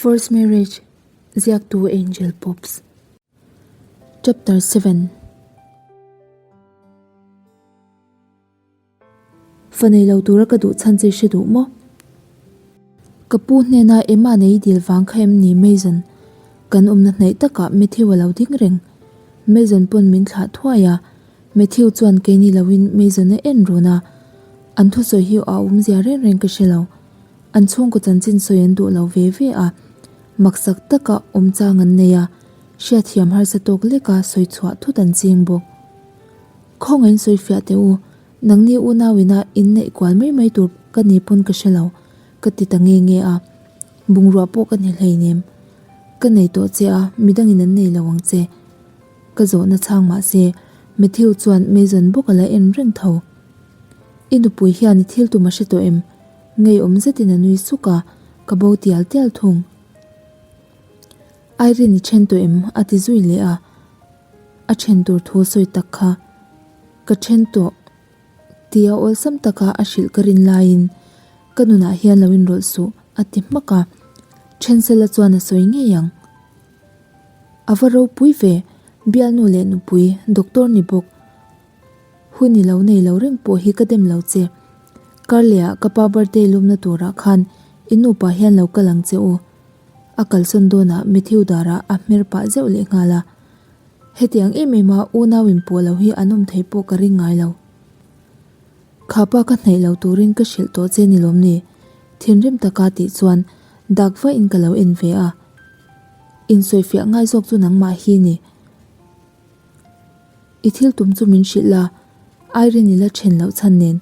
First Marriage, Ziaktu Angel Pops. Chapter 7 Fa nei lo tura ka duh chhan che hre duh maw? Ka pu hnena Emma nei dil vang kha em ni Mason? Kan awmna hnaih takah Matthew a lo ding reng. Mason pawn min thlah thuai a, Matthew chuan keini loin Mason a en run a. An thusawi hi a awmzia reng reng ka hre lo. An chhungkaw chanchin sawi an duh lo ve ve a, maksak taka awm chang an nei a, hriatthiam harsa tawk leka sawi chhuah thut an ching bawk. Khawngaihin sawi fiah teh u, nangni unauina inneih kual mai mai tur ka ni pawn ka hre lo, ka ti ta nge nge a, bungrua pawh ka ni hleinem. Ka nei tawh che a, midangin an nei lo ang che. Ka zawhna chhang mahse, Matthew chuan Mason bawk a la en reng tho. I nupui hian i thil tum a hre tawh em? Ngeiawm zetin a nui suk a, ka bo tial tial thung. Irene i then tawh em? a ti zui leh a, a then tur thu a sawi tak kha. Ka then tawh tia awlsam taka a hrilh ka rin laiin ka nunah hian lo inrawlh suh a ti hmak a, then sela chuan a sawi ngei ang. A va ropui ve, bialnu leh nupui doctor ni bawk. Hun i lo nei lo reng pawh hi ka dem lo che. Karleh-ah ka pa birthday lumna turah khan i nupa hian lo kal ang che u. A kalsawn dawnah Matthew darah a hmer pah zeuh leh nghal a. Hetiang em em a unau inpawh lo hi an awm thei pawh ka ring ngai lo. Kha pa ka hnaih lo turin ka hrilh tawh che ni lawm ni? Thinrim taka tih chuan dak vahin ka lo en ve a. Insawifiah ngai zawk chu nangmah hi ni. I thil tum chu min hrilh la, Irene i la then loh chhan nen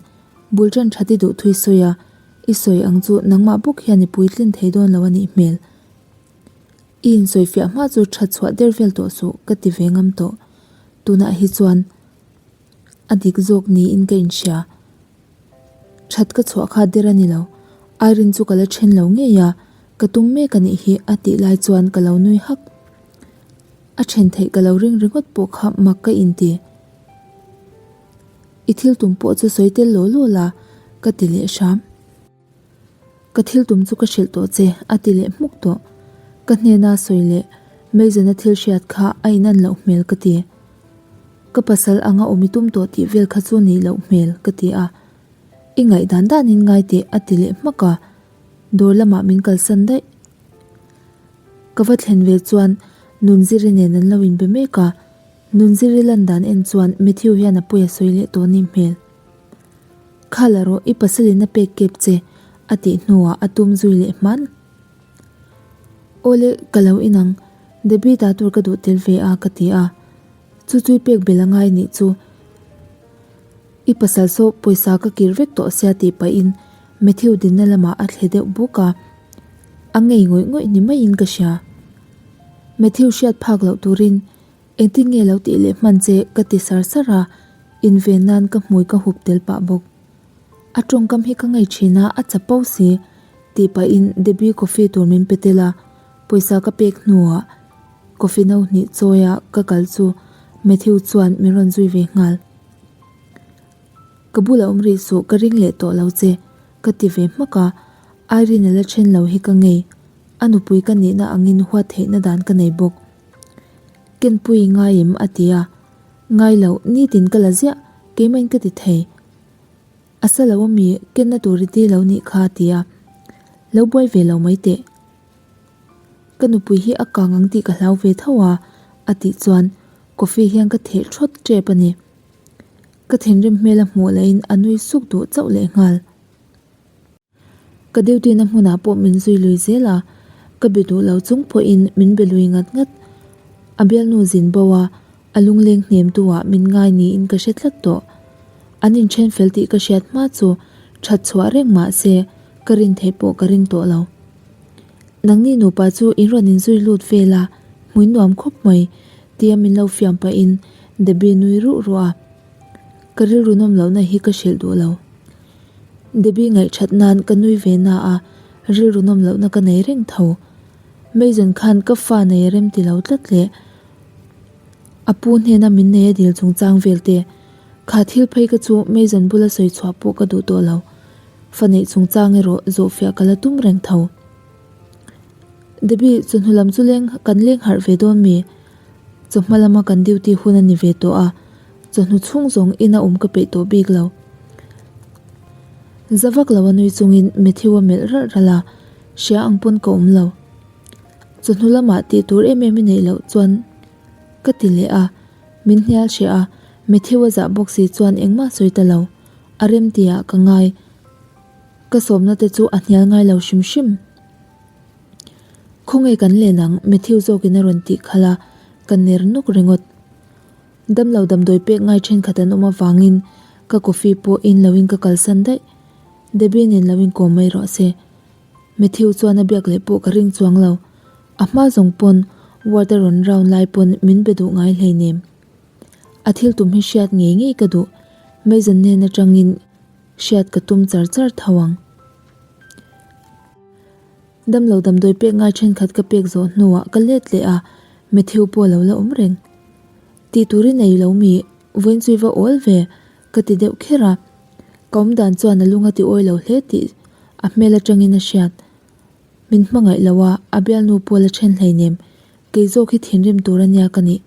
bul tan that i duh thui sawi a, i sawi ang chu nangmah bawk hian i puitlin thei dawn lo a nih hmel. I insawifiah hma chu that chhuah der vel tawh suh ka ti ve ngam tawh. Tunah hi chuan a dik zawk niin ka inhria. That ka chhuah kha der a ni lo, Irene chu ka la then lo ngei a, ka tum mek a nih hi a tih lai chuan ka lo nui hak. A then theih ka lo ring ringawt pawh kha mak ka inti. I thil tum pawh chu sawi tel law law la, ka ti leh hram. Ka thil tum chu ka hrilh tawh che, a ti leh hmuk tawh. Ka hnena sawi leh Mason-a thil hriat kha a inan loh hmel ka ti. Ka pasal anga awm i tum tawh tih vel kha chu nih loh hmel ka ti a. I ngaihdan danin ngai teh, a ti leh hmak a. Dawr lamah min kalsan daih. Ka va thlen ve chuan Nunziri nen an lo inbe mek a, Nunziri lan dan en chuan Matthew hian a pawi a sawi leh tawh ni hmel. Kha la rawh, i pasalin a pek kep che, a tih hnuah a tum zui leh hman. Awle, ka lo inang, Debbie ta tur ka duh tel ve a, ka ti a. Chu chu i pek bel a ngai nih chu. I pasal saw pawisa ka kir vek tawh sia tih pahin Matthew dinna lamah a thle deuh buk a, a ngei ngawih ngawih ni maiin ka hria. Matthew hriat phak loh turin engtin nge lo tih leh hman che ka ti sar sar a, inven nan ka hmui ka hup tel pah bawk. A tawngkam hi ka ngei thin a, a chapo si tih pahin Debbie coffee tur min pe tel a, pawisa ka pek hnuah coffee no hnih chawia ka kal chu Matthew chuan min rawn zui ve nghal. Ka bulah awm rih suh ka ring leh tawh lo che, ka ti ve hmak a, Irene a la then lo hi ka ngei, a nupui ka nihna angin huat theihna dan ka nei bawk. Kenpui i ngai em? a ti a, Ngai lo, nitin ka la ziah, keimahin ka ti thei. A sa lo ami, kenna tur i ti lo nih kha a ti a, Lo buai ve lo mai teh. Ka nupui hi a kang ang tih ka hlau ve tho a, a tih chuan coffee hian ka theh thawt tep a ni. Ka thinrim hmel a hmuh lahin a nui suk duh chauh leh nghal. Ka duty na hmunah pawh min zui lui zel a, ka be duh lo chung pawhin min be lui ngat ngat. A bialnu zin bo a, a lungleng hnem tu ah min ngai niin ka hre tlat tawh. An inthen fel tih ka hriat hma chu that chhuah reng mah se ka rin theih pawh ka ring tawh lo. Nangni nupa chu in rawn inzui lut vel a, hmui nuam khawp mai, tia min lo fiam pahin Debbie nui ruh ruh a. Ka rilru nawm lohna hi ka hrilh duh lo. Debbie ngaihthat nan ka nui ve na a, rilru nawm lohna ka nei reng tho. Mason khan ka fa nei a rem ti lo tlat le. A pu hnena min nei a dil chungchang vel te, kha thil phei ka chu Mason bula sawi chhuah pawh ka duh tawh lo. Fa neih chungchang erawh zawhfiah ka la tum reng tho. Debbie, chawhnu lam chu leng kan leng harh ve dawn mi? Chawhma lama kan duty hun a ni ve tawh a, chawhnu chhung zawng ina awm ka peih tawh bik lo. Za vak lo a nui chungin Matthew a melh ralh ralh a, hria ang pawn ka awm lo. Chawhnu lamah tih tur em em i neih loh chuan ka ti leh a, min hnial hreh a, Matthew a zah bawk si chuan engmah sawi ta lo. A rem tihah ka ngai. Ka sawmna te chu a hnial ngai lo hrim hrim. Khawnge kan len ang, Matthew zawkin a rawn tih khalh a, ka ner nawk ringawt. Damlo damdawi pek ngai thenkhat an awm avangin ka coffee pawh in loin ka kalsan daih. Debbie nen lo inkawm mai rawh se. Matthew chuan a biak leh pawh ka ring chuang lo. A hma zawng pawn ward a rawn round lai pawn min be duh ngai hleinem. A thil tum hi hriat ngei ngei ka duh. Mason hnen atangin hriat ka tum char char tho ang. Damlo damdawi pek ngai thenkhat ka pek zawh hnuah ka let leh a, Matthew pawh a lo la awm reng. Tih tur i nei lo mi, vawiin chu i va awl ve, ka ti deuh kher a. Ka awm dan chuan a lung a ti awi lo hle tih a hmel atangin a hriat. Min hmangaih lo a, a bialnu pawh la then hleinem, kei zawk hi thinrim tur a nia ka nih.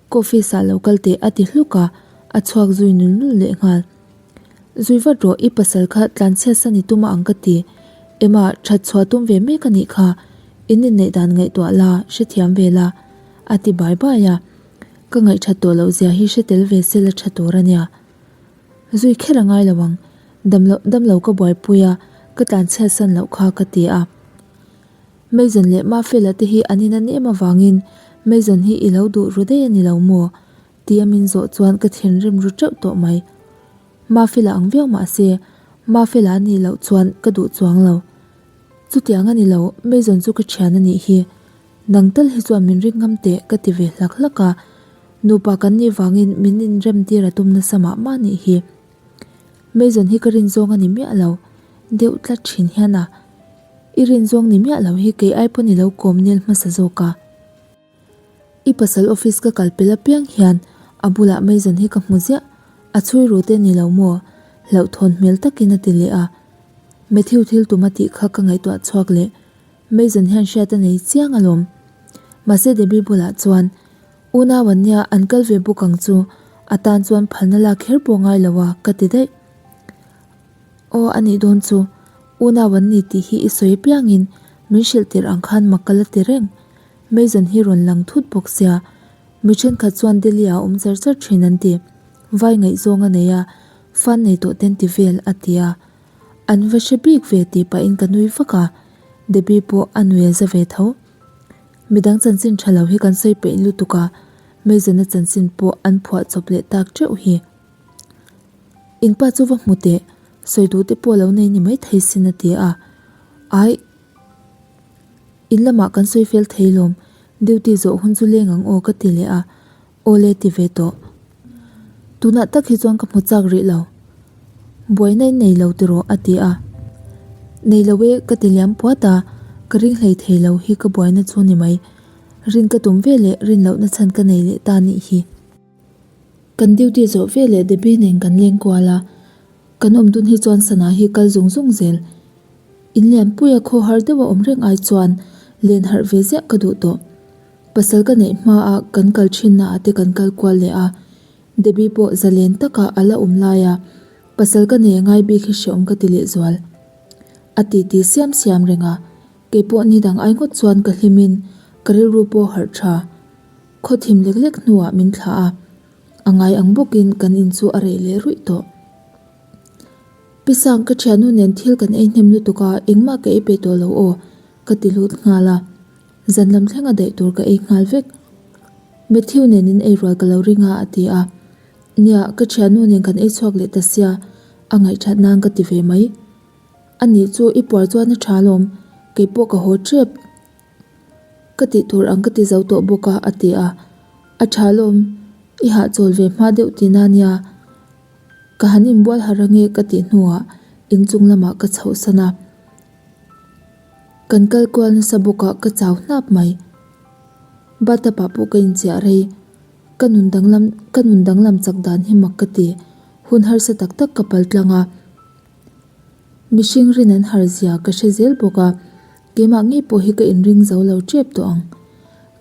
Ka office ah lo kal teh a ti hluk a, a chhuak zui nul nul leh nghal. Zui vat rawh, i pasal kha tlanchhiat san i tum a ang ka ti. Emma, that chhuah tum ve mek a nih kha, in inneih dan ngaihtuah la, hrethiam ve la, a ti bai bai a. Ka ngaihthat tawh loh zia hi hre tel ve se la tha tur a nia. Zui kher a ngai lo ang, damlo damlo ka buaipui a, ka tlanchhiat san loh kha ka ti a. Mason leh Mafela te hi an in an em avangin Mason hi i lo duh ru daih a ni lo maw? Tia min zawh chuan ka thinrim ru teuh tawh mai. Mafela ang viau mah se, Mafela a nih loh chuan ka duh chuang lo. Chutiang a ni lo, Mason chu ka thian a nih hi. Nang tal hi chuan min ring ngam teh ka ti ve hlak hlak a. Nupa kan nih vangin min inremtir a tum nasa mah mah nih hi. Mason hi ka rin zawng a ni miah lo, deuh tlat thin hian a. I rin zawng ni miah lo hi kei ai pawn i lo kawm nel hmasa zawk a. I pasal office ka kal pel apiang hian a bulah Mason hi ka hmu ziah, a chhui ru te ni lo maw? Hlauhthawn hmel takin a ti leh a. Matthew thil tum a tih kha ka ngaihtuah chhuak leh. Mason hian hriat a nei chiang alawm. Mahse Debbie bulah chuan unau an nia an kal ve bawk ang chu, a tan chuan phalna lak kher pawh ngai lo a ka ti daih. Aw a nih dawn chu, unau an ni tih hi i sawi apiangin min hrilh tirh ang khan mak ka la ti reng. Mason hi rawn lang thut bawk sia, mi thenkhat chuan Delhi ah a awm char char thin an ti. Vai ngaihzawng a nei a, fan nei tawh ten ti vel a ti a. An va hre bik ve tih pahin ka nui vak a, Debbie pawh a nui a za ve tho. Midang chanchin tha lo hi kan sawi peih lutuk a, Mason-a chanchin pawh an phuah chawp leh tak teuh hi. In pa chu va hmu teh, sawi duh te pawh lo nei ni mai thei sin a ti a. Aih, in lamah kan sawi fel thei lawm, duty zawh hun chu leng ang aw ka ti leh a, aw le ti ve tawh. Tunah tak hi chuan ka hmu chak rih lo. Buaina in nei lo tiraw a ti a. Nei lo e ka ti liam puat a, ka ring hlei thei lo hi ka buaina chu ni mai. Rin ka tum ve leh rin lohna chhan ka nei leh ta nih hi. Kan duty zawh ve leh Debbie nen kan leng kual a, kan awm dun hi chuan sana hi kal zung zung zel. In lianpuia khaw har deuh a awm reng ai chuan len harh ve ziah ka duh tawh. Pasal ka neih hma a kan kal thinna ah te kan kal kual leh a, Debbie pawh zalen taka a la awm lai a, pasal ka nei angai bik hi hreawm ka ti lehzual. A titi siam siam reng a, keipawh ni dang ai ngawt chuan ka hlim in ka rilru pawh harh tha. Khaw thim lek lek hnuah min thlah a, a ngai ang bawkin kan in chu a reh leh ruih tawh. Pi Sang, ka thiannu nen thil kan ei hnem lutuk a, engmah ka ei peih tawh lo aw, ka ti lut nghal a. Zan lam thleng a daih tur ka ei nghal vek. Matthew nen in ei rual ka lo ring a, a ti a. Nia, ka thiannu nen kan ei chhuak leh ta sia, a ngaihthat nan ka ti ve mai. Anih chu i puar chuan a tha alawm, keipawh ka haw tep. Ka tih tur ang ka ti zo tawh bawk a, a ti a. A tha lawm, i hahchawl ve hma deuh tih na nia. Ka han inbual harh ange ka tih hnuah inchung lamah ka chhohsan a. Kan kal kual nasa bawk a, ka chau hnap mai. Bathtub ah pawh ka inchiah rei. Ka nun danglam ka nun danglam chak dan hi mak ka ti. Hun harsa tak tak ka pal tlang a. Mihring rin an har zia ka hre zel bawk a. Keimah ngei pawh hi ka inring zo lo tep tawh ang.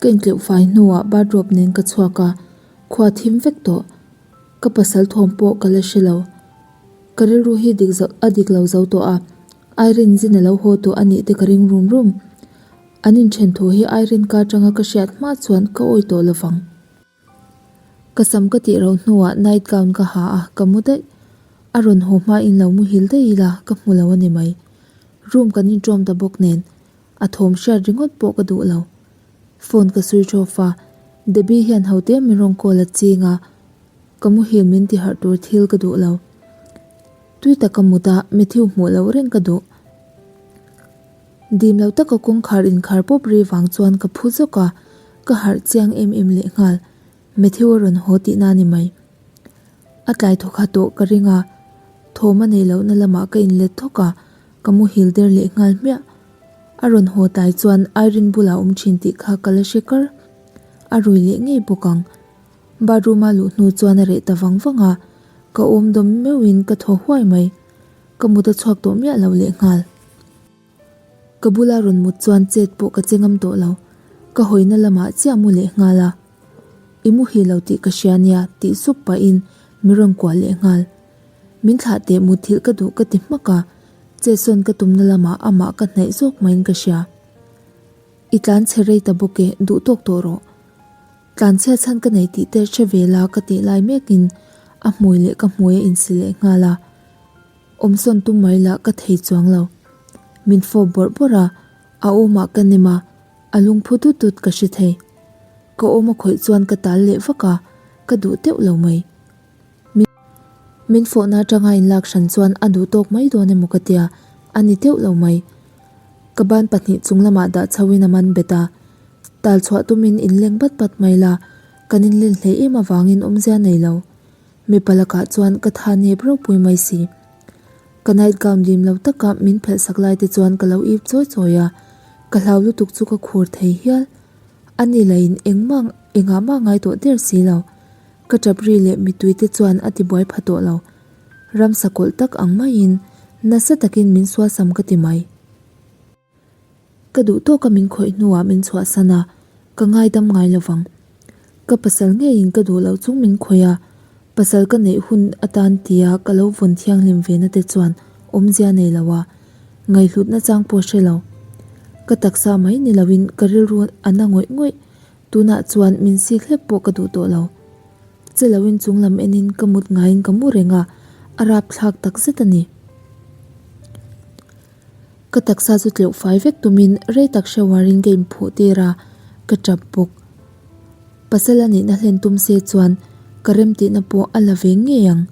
Ka intleuh fai hnuah bathrobe nen ka chhuak a, khua thim vek tawh. Ka pasal thawm pawh ka la hre lo. Ka rilru hi dik zo a dik lo zo tawh a, Irene zin a lo haw tawh a nih te ka ring rum rum. An inthen thu hi Irene ka atanga ka hriat hma chuan ka awi tawh lovang. Ka sam ka tih ro hnuah night gown ka ha a, ka mu daih. A rawn haw hmain lo muhil daih ila ka hmu lo a ni mai. Room kan inṭawm ta bawk nen, a thawm hriat ringawt pawh ka duh lo. Phone ka switch off a, Debbie hian hote min rawn call a ching a, ka muhil min ti harh tur thil ka duh lo. Tui taka mut a, Matthew hmuh loh reng ka duh. Dim lo taka kawngkhar inkhar pawp ri vang chuan ka phu zawk a, ka harh chiang em em lehnghal. Matthew a rawn haw tihna a ni mai. A tlai thawkha tawh ka ring a, thawm a neih lohna lamah ka inlet thawk a, ka muhil der lehnghal hmiah. A rawn haw tlai chuan Irene bulah awm thin tih kha ka la hre kar. A rui leh ngei bawk ang. Bathroom a luh hnu chuan a reh ta vang vang a, ka awm dawm meuhin ka thaw huai mai. Ka mut a chhuak tawh miah lo lehnghal. Ka bula rawn mut chuan chet pawh ka che ngam tawh lo. Ka hawina lamah chiah mu lehnghal a. I muhil lo tih ka hria nia tih sup pahin min rawn kuah lehnghal. Min thlah teh mutthilh ka duh ka ti hmak a, chetsawn ka tumna lamah amah ka hnaih zawk maiin ka hria. I tlan chhe rei ta bawk e, duh tawk tawh rawh. Tlan chhiat chhan ka nei tih te hre ve la ka tih lai mekin a hmui leh ka hmui a insi leh nghal a. Awmsawn tum mai lah ka thei chuang lo. Min fawp bawrh bawrh a, a awmah ka nem a, a lungphu dut dut ka hre thei. Ka awm a khawih chuan ka tal leh vak a, ka duh teuh lo mai. Min fawhna atanga inlak hran chuan a duh tawk mai dawn emaw ka tia, a ni teuh lo mai. Ka ban pahnih chung lamah dah chhoin a man bet a, tal chhuah tumin inleng bat bat mai la, kan inlen hlei em avangin awmzia nei lo. Mipa lakah chuan ka tha nep ropui mai si. Ka night gown lim lo taka min phelh sak lai te chuan ka lo ip chawi chawi a, ka hlau lutuk chu ka khur thei hial. A ni lahin engmah engah mah ngai tawh der si lo. Ka tap ri leh mittui te chuan a ti buai pha tawh lo. Ramsa kawlh tak ang maiin nasa takin min sualsam ka ti mai. Ka duh tawka min khawih hnuah min chhuahsan a, ka ngaidam ngai lovang. Ka pasal ngeiin ka duh loh chung min khawih a, pasal ka neih hun atan tia ka lo vawn thianghlim ve na te chuan awmzia nei lo a, ngaihhlutna chang pawh hre lo. Ka taksa mai ni loin ka rilru a na ngawih ngawih, tunah chuan min sik hlek pawh ka duh tawh lo. Che loin chunglam enin ka mut ngaiin ka mu reng a, a rapthlak takzet a ni. Ka taksa chu tleuh fai vek tumin rei tak shower in ka inphuh tir a, ka tap bawk. Pasal a nihna hlen tum se chuan ka remtihna pawh a la ve ngei ang.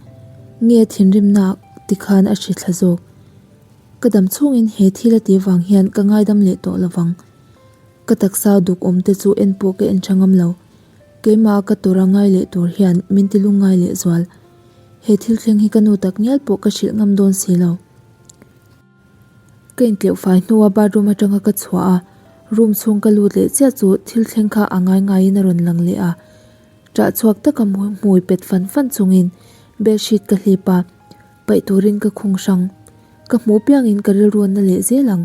Nge thinrimna tikhan a hri thla zawk. Ka dam chhungin he thil a tih vang hian ka ngaidam leh tawh lovang. Ka taksa duk awm te chu en pawh ka en tha ngam lo. Keimah ka tawrh a ngai leh tur hian min ti lungngai leh zual. He thil thleng hi ka nu tak ngial pawh ka hrilh ngam dawn si lo. Ka intleuh fai hnua bathroom atanga ka chhuah a, room chhung ka lut leh chiah chu thil thleng kha a ngai ngaiin a rawn lang leh a. Ṭah chhuak taka hmui pet fan fan chungin bedsheet ka hlip a, paih turin ka khung hrang. Ka hmuh piangin ka rilru na leh zel ang.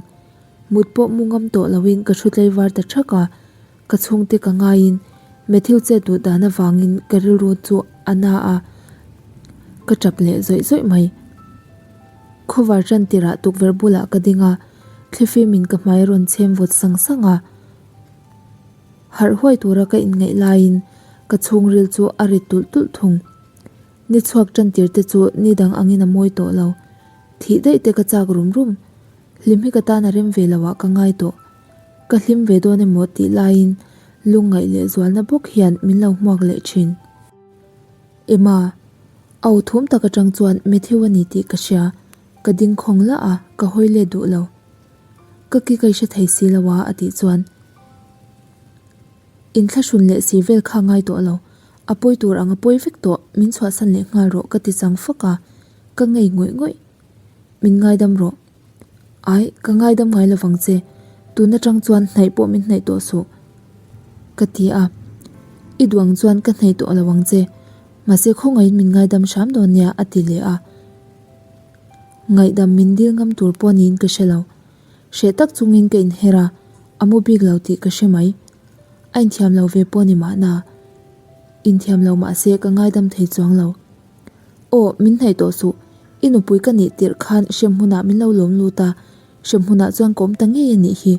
Mut pawh mu ngam tawh loin ka thu tlaivar ta ṭhak a, Ka chhungte ka ngaiin Matthew chet duh dan avangin ka rilru chu a na a, ka tap leh zawih zawih mai. Khawvar tan tirah tukverh bulah ka ding a, thlifimin ka hmai a rawn chhem vawt sang sang a. Harh huai tura ka inngaih laiin ka chhungril chu a rit tulh tulh thung. Ni chhuak tan tir te chu ni dang angin a mawi tawh lo. Thih daih te ka chak rum rum. Hlim hi ka tan a rem ve lo ah ka ngai tawh. Ka hlim ve dawn emaw tih laiin lungngaih leh zualna bawk hian min lo hmuak leh thin. Emma, a aw thum tak atang chuan Matthew a ni tih ka hria, ka ding khawng lah a, ka hawi let duh lo. Ka ki ka i hre thei si lo a a tih chuan inthlahrun leh si vel kha ngai tawh lo, a pawi tur ang a pawi vek tawh, min chhuahsan leh nghal rawh ka ti chang fak a, ka ngei ngawih ngawih. Min ngaidam rawh. Ai, ka ngaidam ngai lovang che. Tun atang chuan hnaih pawh min hnaih tawh suh. Ka ti a. I duh ang chuan ka hnaih tawh lo ang che. Mahse khawngaihin min ngaidam hram dawn nia a ti leh a. Ngaihdam min dil ngam tur pawh niin ka hre lo. Hreh tak chungin ka inher a, a mu bik lo tih ka hre mai. A inthiam lo ve pawh ni mahna. Inthiam lo mahse ka ngaidam thei chuang lo. Aw, min hnaih tawh suh. I nupui ka nih tirh khan hremhmunah min lo lawm lut a, hremhmunah chuan ka awm ta ngei a nih hi.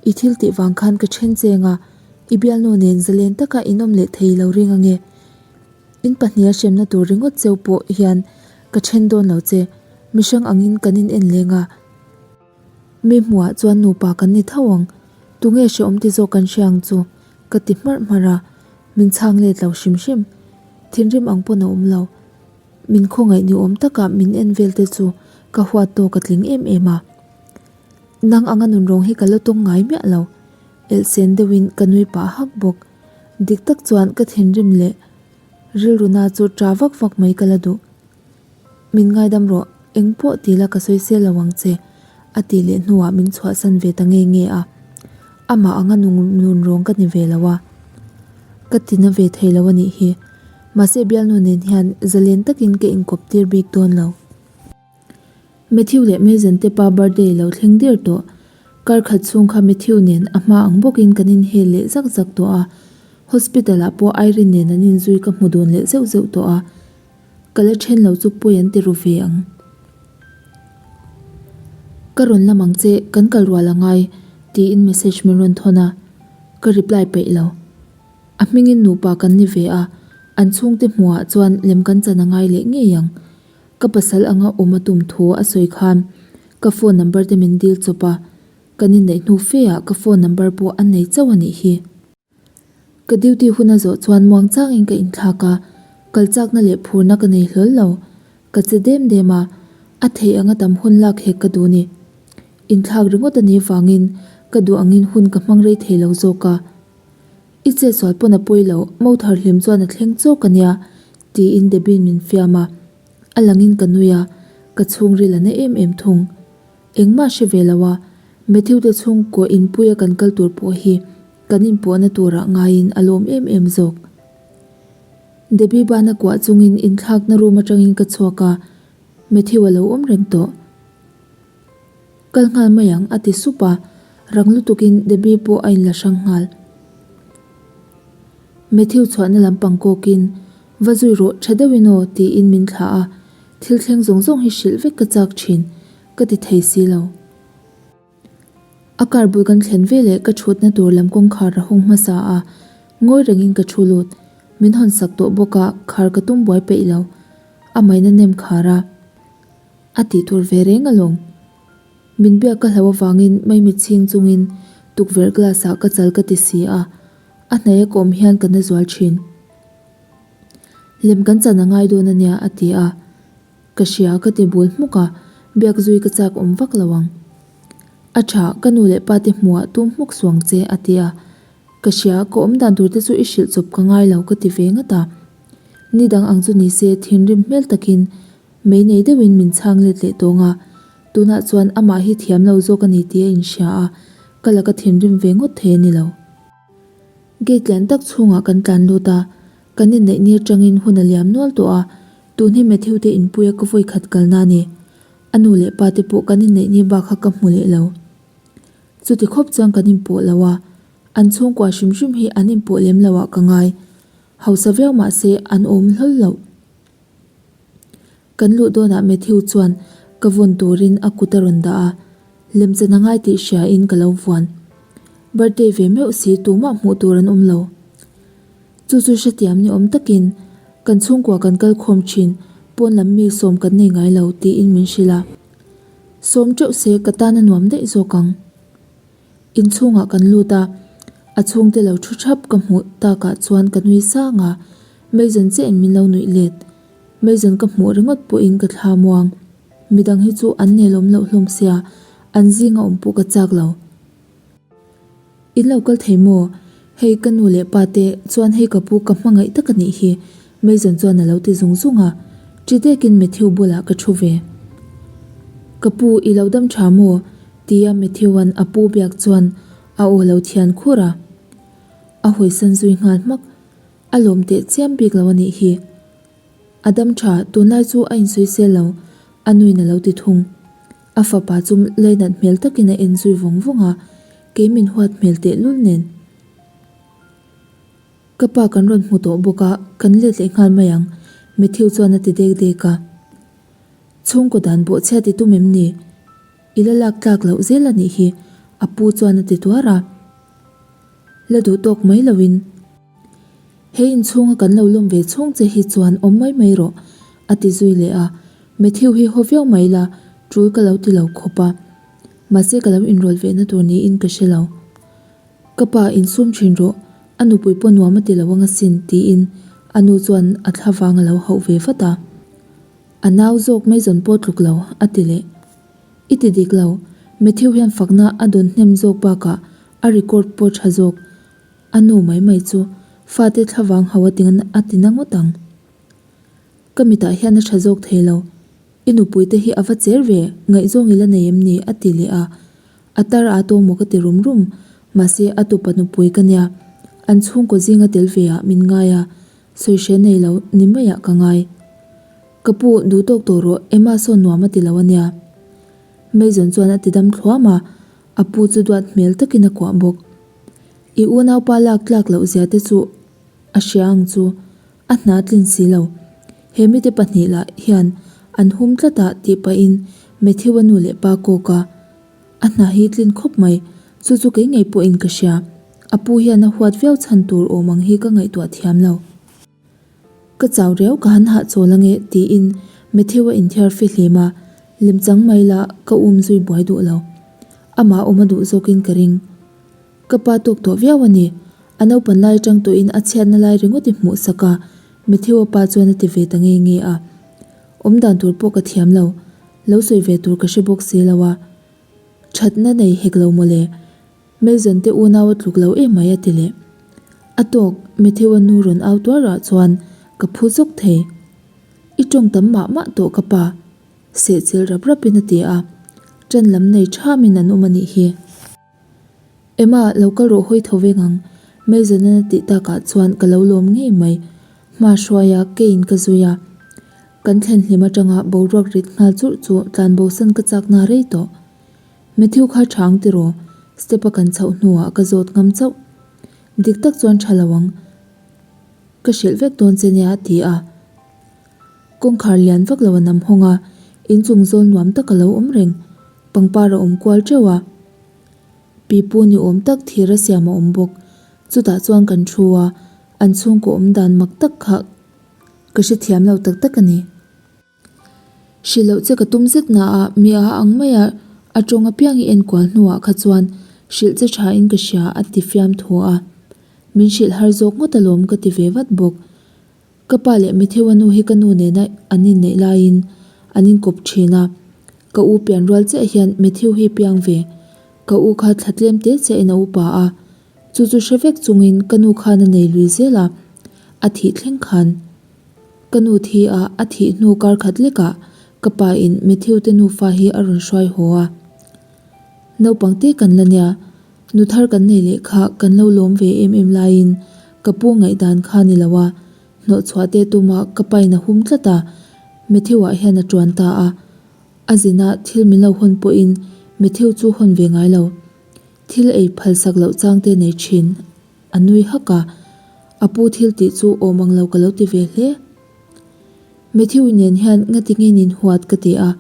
I thil tih vang khan ka then cheng a, i bialnu nen zalen taka in awm leh thei lo ring ange. In pahniha hremna tur ringawt cheu pawh hian ka then dawn lo che, mihrang angin kan in en leng a. Mi hmuhah chuan nupa kan ni tho ang, tunge hrehawm ti zawk kan hria ang chu? ka ti hmarh hmarh a, min chhang let lo hrim hrim. Thinrim ang pawn a awm lo. Min khawngaih ni awm taka min en vel te chu ka huat tawk a tling em em a. Nang anga nunrawng hi ka la tawng ngai miah lo. Elhsen deuhin ka nui pah hak bawk. Dik tak chuan ka thinrim leh rilruna chu ṭa vak vak mai ka la duh. Min ngaidam rawh, eng pawh ti la ka sawi sel lo ang che, a tih leh hnuah min chhuahsan ve ta nge nge a. Amah anga nung nun rawng ka ni ve lo a, ka ti na ve thei lo a nih hi. Mahse bialnu nen hian zalen takin ka inkawp tir bik dawn lo. Matthew leh Mason te pa birthday lo thleng der tawh. Kar khat chhung kha Matthew nen a hma ang bawkin kan inhel leh zak zak tawh a. Hospital ah pawh Irene nen an inzui ka hmu dun leh zeuh zeuh tawh a. Ka la then lo chu pawi an ti ru ve ang. Ka rawn lam ang che, kan kal rual a ngai, tiin message min rawn thawn a, ka reply peih lo. A hmingin nupa kan ni ve a, an chhungte hmuhah chuan lem kan chan a ngai leh ngei ang. Ka pasal anga awm a tum thu a sawi khan ka phone number te min dil chawp a, kan inneih hnu fe ah ka phone number pawh an nei chauh a nih hi. Ka duty hun a zawh chuan muang changin ka inthlak a, kal chakna leh phurna ka nei hlawl lo. Ka che dem dem a, a theih anga tam hun lak hek ka duh ni. Inthlak ringawt a nih vangin ka duh angin hun ka hmang rei thei lo zawk a. I chetsual pawn a pawi lo, mo thar hlim chuan a thleng chawk a nia, tiin Debbie min fiam a. A langin ka nui a, ka chhungril a na em em thung. Engmah hre ve lo a, Matthew te chhungkaw inpuia kan kal tur pawh hi kan inpawhna turah ngaiin a lawm em em zawk. Debbie bana kuah chungin inthlakna room atangin ka chhuak a, Matthew a lo awm reng tawh. Kal nghal mai ang a ti sup a, rang lutukin Debbie pawh a inla hrang nghal. Matthew chhuahna lampang kawkin, Va zui rawh, tha deuhin aw, tiin min thlah a, thil thleng zawng zawng hi hrilh vek ka chak thin, ka ti thei si lo. A car bul kan thlen veleh ka thutna tur lam kawngkhar a hawng hmasa a, ngawi rengin ka thu lut. Min hawn sak tawh bawk a, khar ka tum buai peih lo. A maina nem khar a, a tih tur ve reng alawm. Min biak ka hlau avangin maimit chhing chungin tukverh glass ah ka chal ka ti si a, a hnaih a ka awm hian ka na zual thin. Lem kan chan a ngai dawn ania a ti a, ka hria ka ti bul hmuk a, biak zui ka chak awm vak lo ang. A tha, ka nu leh pa te hmuhah tum hmuk suang che a ti a, ka hria ka awm dan tur te chu i hrilh chawp ka ngai lo ka ti ve ngat a. Ni dang ang chu ni se thinrim hmel takin mei nei deuhin min chhang let leh tawng a, tunah chuan amah hi thiam lo zawk a ni tih a inhria a, ka laka thinrim ve ngawt thei a ni lo. Gate lian tak chhungah kan tlan lut a, kan inneih ni atangin hun a liam nual tawh a, tun hi Matthew te inpuia ka vawi khat kalna a ni. A nu leh pa te pawh kan inneih ni bak kha ka hmu leh lo. Chuti khawp chuan kan inpawh lo a, an chhungkua hrim hrim hi an inpawh lem lo ah ka ngai. Hausa viau mah se an awm hlawl loh. Kan luh dawnah Matthew chuan ka vawn turin a kut a rawn dah a, lemchan a ngai tih hria in ka lo vuan. Birthday ve meuh si tumah hmuh tur an awm lo. Chu chu hrethiam ni awm takin kan chhungkua kan kal khawm thin, pawn lam mi sawm kan nei ngai lo tiin min hrilh a. Sawm teuh se ka tan a nuam daih zawk ang. Inchhungah kan lut a, a chhungte lo thu thap ka hmuh takah chuan ka nui sang a, Mason chiahin min lo nuih let. Mason ka hmuh ringawt pawhin ka thla muang. Midang hi chu an nelawm loh hlawm sia, an zinga awm pawh ka chak lo. In lo kal thei maw? Hei ka nu leh pa te chuan hei ka pu ka hmangaih tak a nih hi, Mason chuan a lo ti zung zung a. Ṭi dekin Matthew bulah ka ṭhu ve. Ka pu, i lo dam ṭha maw? tia Matthew-a'n a pu biak chuan a aw lo thian khur a. A hawisan zui nghal hmak. A lawm teh chiam bik lo a nih hi. A dam tha, tunlai chu a insawisel lo, a nuin a lo ti thung. A fapa chu lainat hmel takin a en zui vawng vawng a, kei min huat hmel tehlul nen. Ka pa kan rawn hmu tawh bawk a, kan let leh nghal mai ang, Matthew chuan a ti dek dek a. Chhungkaw dan bawhchhia ti tum em ni? I la lak tlak loh zel a nih hi, a pu chuan a ti tuar a. La duh tawk mai loin, He inchhunga kan lo lawm ve chhung che hi chuan awm mai mai rawh, a ti zui leh a. Matthew hi haw viau mai la, tul ka lo ti lo khawp a. Mahse ka lo inrawlh ve na tur niin ka hre lo. Ka pa insum thin rawh, a nupui pawh nuam a ti lo ang asin, tiin a nu chuan a thla vang a lo hauh ve vat a. A nau zawk mai zawn pawh tluk lo, a ti leh. I ti dik lo, Matthew hian fakna a dawn hnem zawk bakah a record pawh tha zawk. A nu mai mai chu fate thla vang hauh a ti a ti na ngawt ang. Ka mitah hian a tha zawk thei lo. I nupui te hi a va cher ve, ngaihzawng i la nei em ni? a ti leh a. A tar a tawng maw ka ti rum rum, mahse a tupa nupui ka nia, an chhungkaw zinga tel ve ah min ngai a, sawi hre nei lo ni maiah ka ngai. Ka pu, duh tawk tawh rawh, Emma sawn nuam a ti lo a nia. Mason chuan a ti dam thluam a, a pu chu duat hmel takin a kuah bawk. I unaupa lak tlak loh zia te chu a hria ang chu, a hna tlin si lo. He mite pahnih lah hian an hum tlat a tih pahin Matthew-a nu leh pa kawk a, a hna hi tlin khawp mai, chu chu kei ngei pawhin ka hria. A pu hian a huat viau chhan tur awm ang hi ka ngaihtuah thiam lo. Ka chau riau ka han hahchawl ange tiin Matthew-a inthiar fihlim a, lemchang mai la ka um zui buai duh lo. Amah awm a duh zawkin ka ring. Ka pa tawk tawh viau a ni. A naupan lai atang tawhin a chhiatna lai ringawt i hmuh sak a, Matthew-a pa chuan a ti ve ta nge nge a. Awm dan tur pawh ka thiam lo. Lo sawi ve tur ka hre bawk si lo a. Thatna nei hek lo mawle. Mason te unau a tluk lo em mai a ti leh. A tawk, Matthew-a nu rawn au tuar ah chuan ka phu zawk thei. I tawng tam mah mah tawh ka pa. Sehchilh rap rapin a ti a. Ṭan lam nei ṭhamin an awm a nih hi. Emma, lo kal rawh hawi tho veng ang, Mason-an a tih takah chuan ka lo lawm ngei mai. Hma hruaia keiin ka zui a. Kan thlen hlim atanga boruak rit nghal churh chu tlanbosan ka chakna rei tawh. Matthew kha tha ang tiraw? Step a kan chhoh hnuah ka zawt ngam chauh. Dik tak chuan tha lo ang. Ka hrilh vek dawn che nia a ti a. Kawngkhar lian vak lo a nam hawng a, inchung zawl nuam tak a lo awm reng. Pangpar a awm kual teuh a, pipu ni awm tak thir a siam a awm bawk. Chutah chuan kan thu a, an chhungkaw awm dan mak tak kha ka hrethiam lo tak tak a ni. Hrilh loh che ka tum zet na a, mi a ang mai a, a tawng apiang i enkual hnuah kha chuan hrilh che tha in ka hria a ti fiam thu a. Min hrilh har zawk ngawt alawm ka ti ve vat bawk. Ka pa leh Matthew-a nu hi ka nu nena an inneih laiin an inkawp thin a, ka u pian rual chiah hian Matthew hi piang ve. Ka u kha thla tlem te chiahin a upa a, chu chu hre vek chungin ka nu khan a nei lui zel a, a thih thleng khan. Ka nu thi a, a thih hnu kar khat lekah ka pa in Matthew te nufa hi a rawn hruai haw a. Naupang te kan la nia, nu thar kan nei leh kha kan lo lawm ve em em laiin ka pu ngaihdan kha ni lo a, hnawhchhuah te tuma ka pain a hum tlat a, Matthew-ah hian a tuan ta a. A zina thil min lo hawn pawhin Matthew chu hawn ve ngai lo. Thil ei phalsak loh chang te nei thin. A nui hak a, a pu thil tih chu awm ang lo ka lo ti ve hle. Matthew nen hian ngatinge nin huat ka ti a.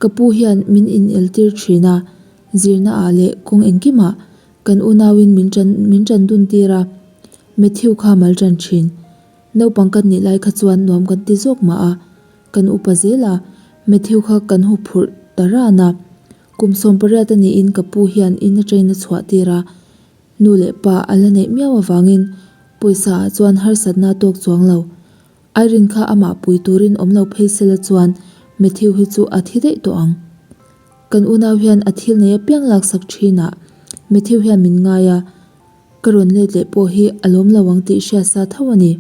Ka pu hian min inel tir thin a, zirna ah leh kawng engkimah kan unauin min tan min tan dun tir a, Matthew kha mal tan thin. Naupang kan nih lai kha chuan nuam kan ti zawk mah a, kan upa zel a, Matthew kha kan huphurh ta ran a. Kum 18 a niin ka pu hian in atangin a chhuah tir a, nu leh pa a la neih miau avangin pawisa ah chuan harsatna a tawk chuang lo. Irene kha amah pui turin awm lo phei sela chuan Matthew hi chu a thi daih tawh ang. Kan unau hian a thil nei apiang laksak thinah Matthew hian min ngai a, ka rawn let leh pawh hi a lawm lo ang tih hria sa tho a ni.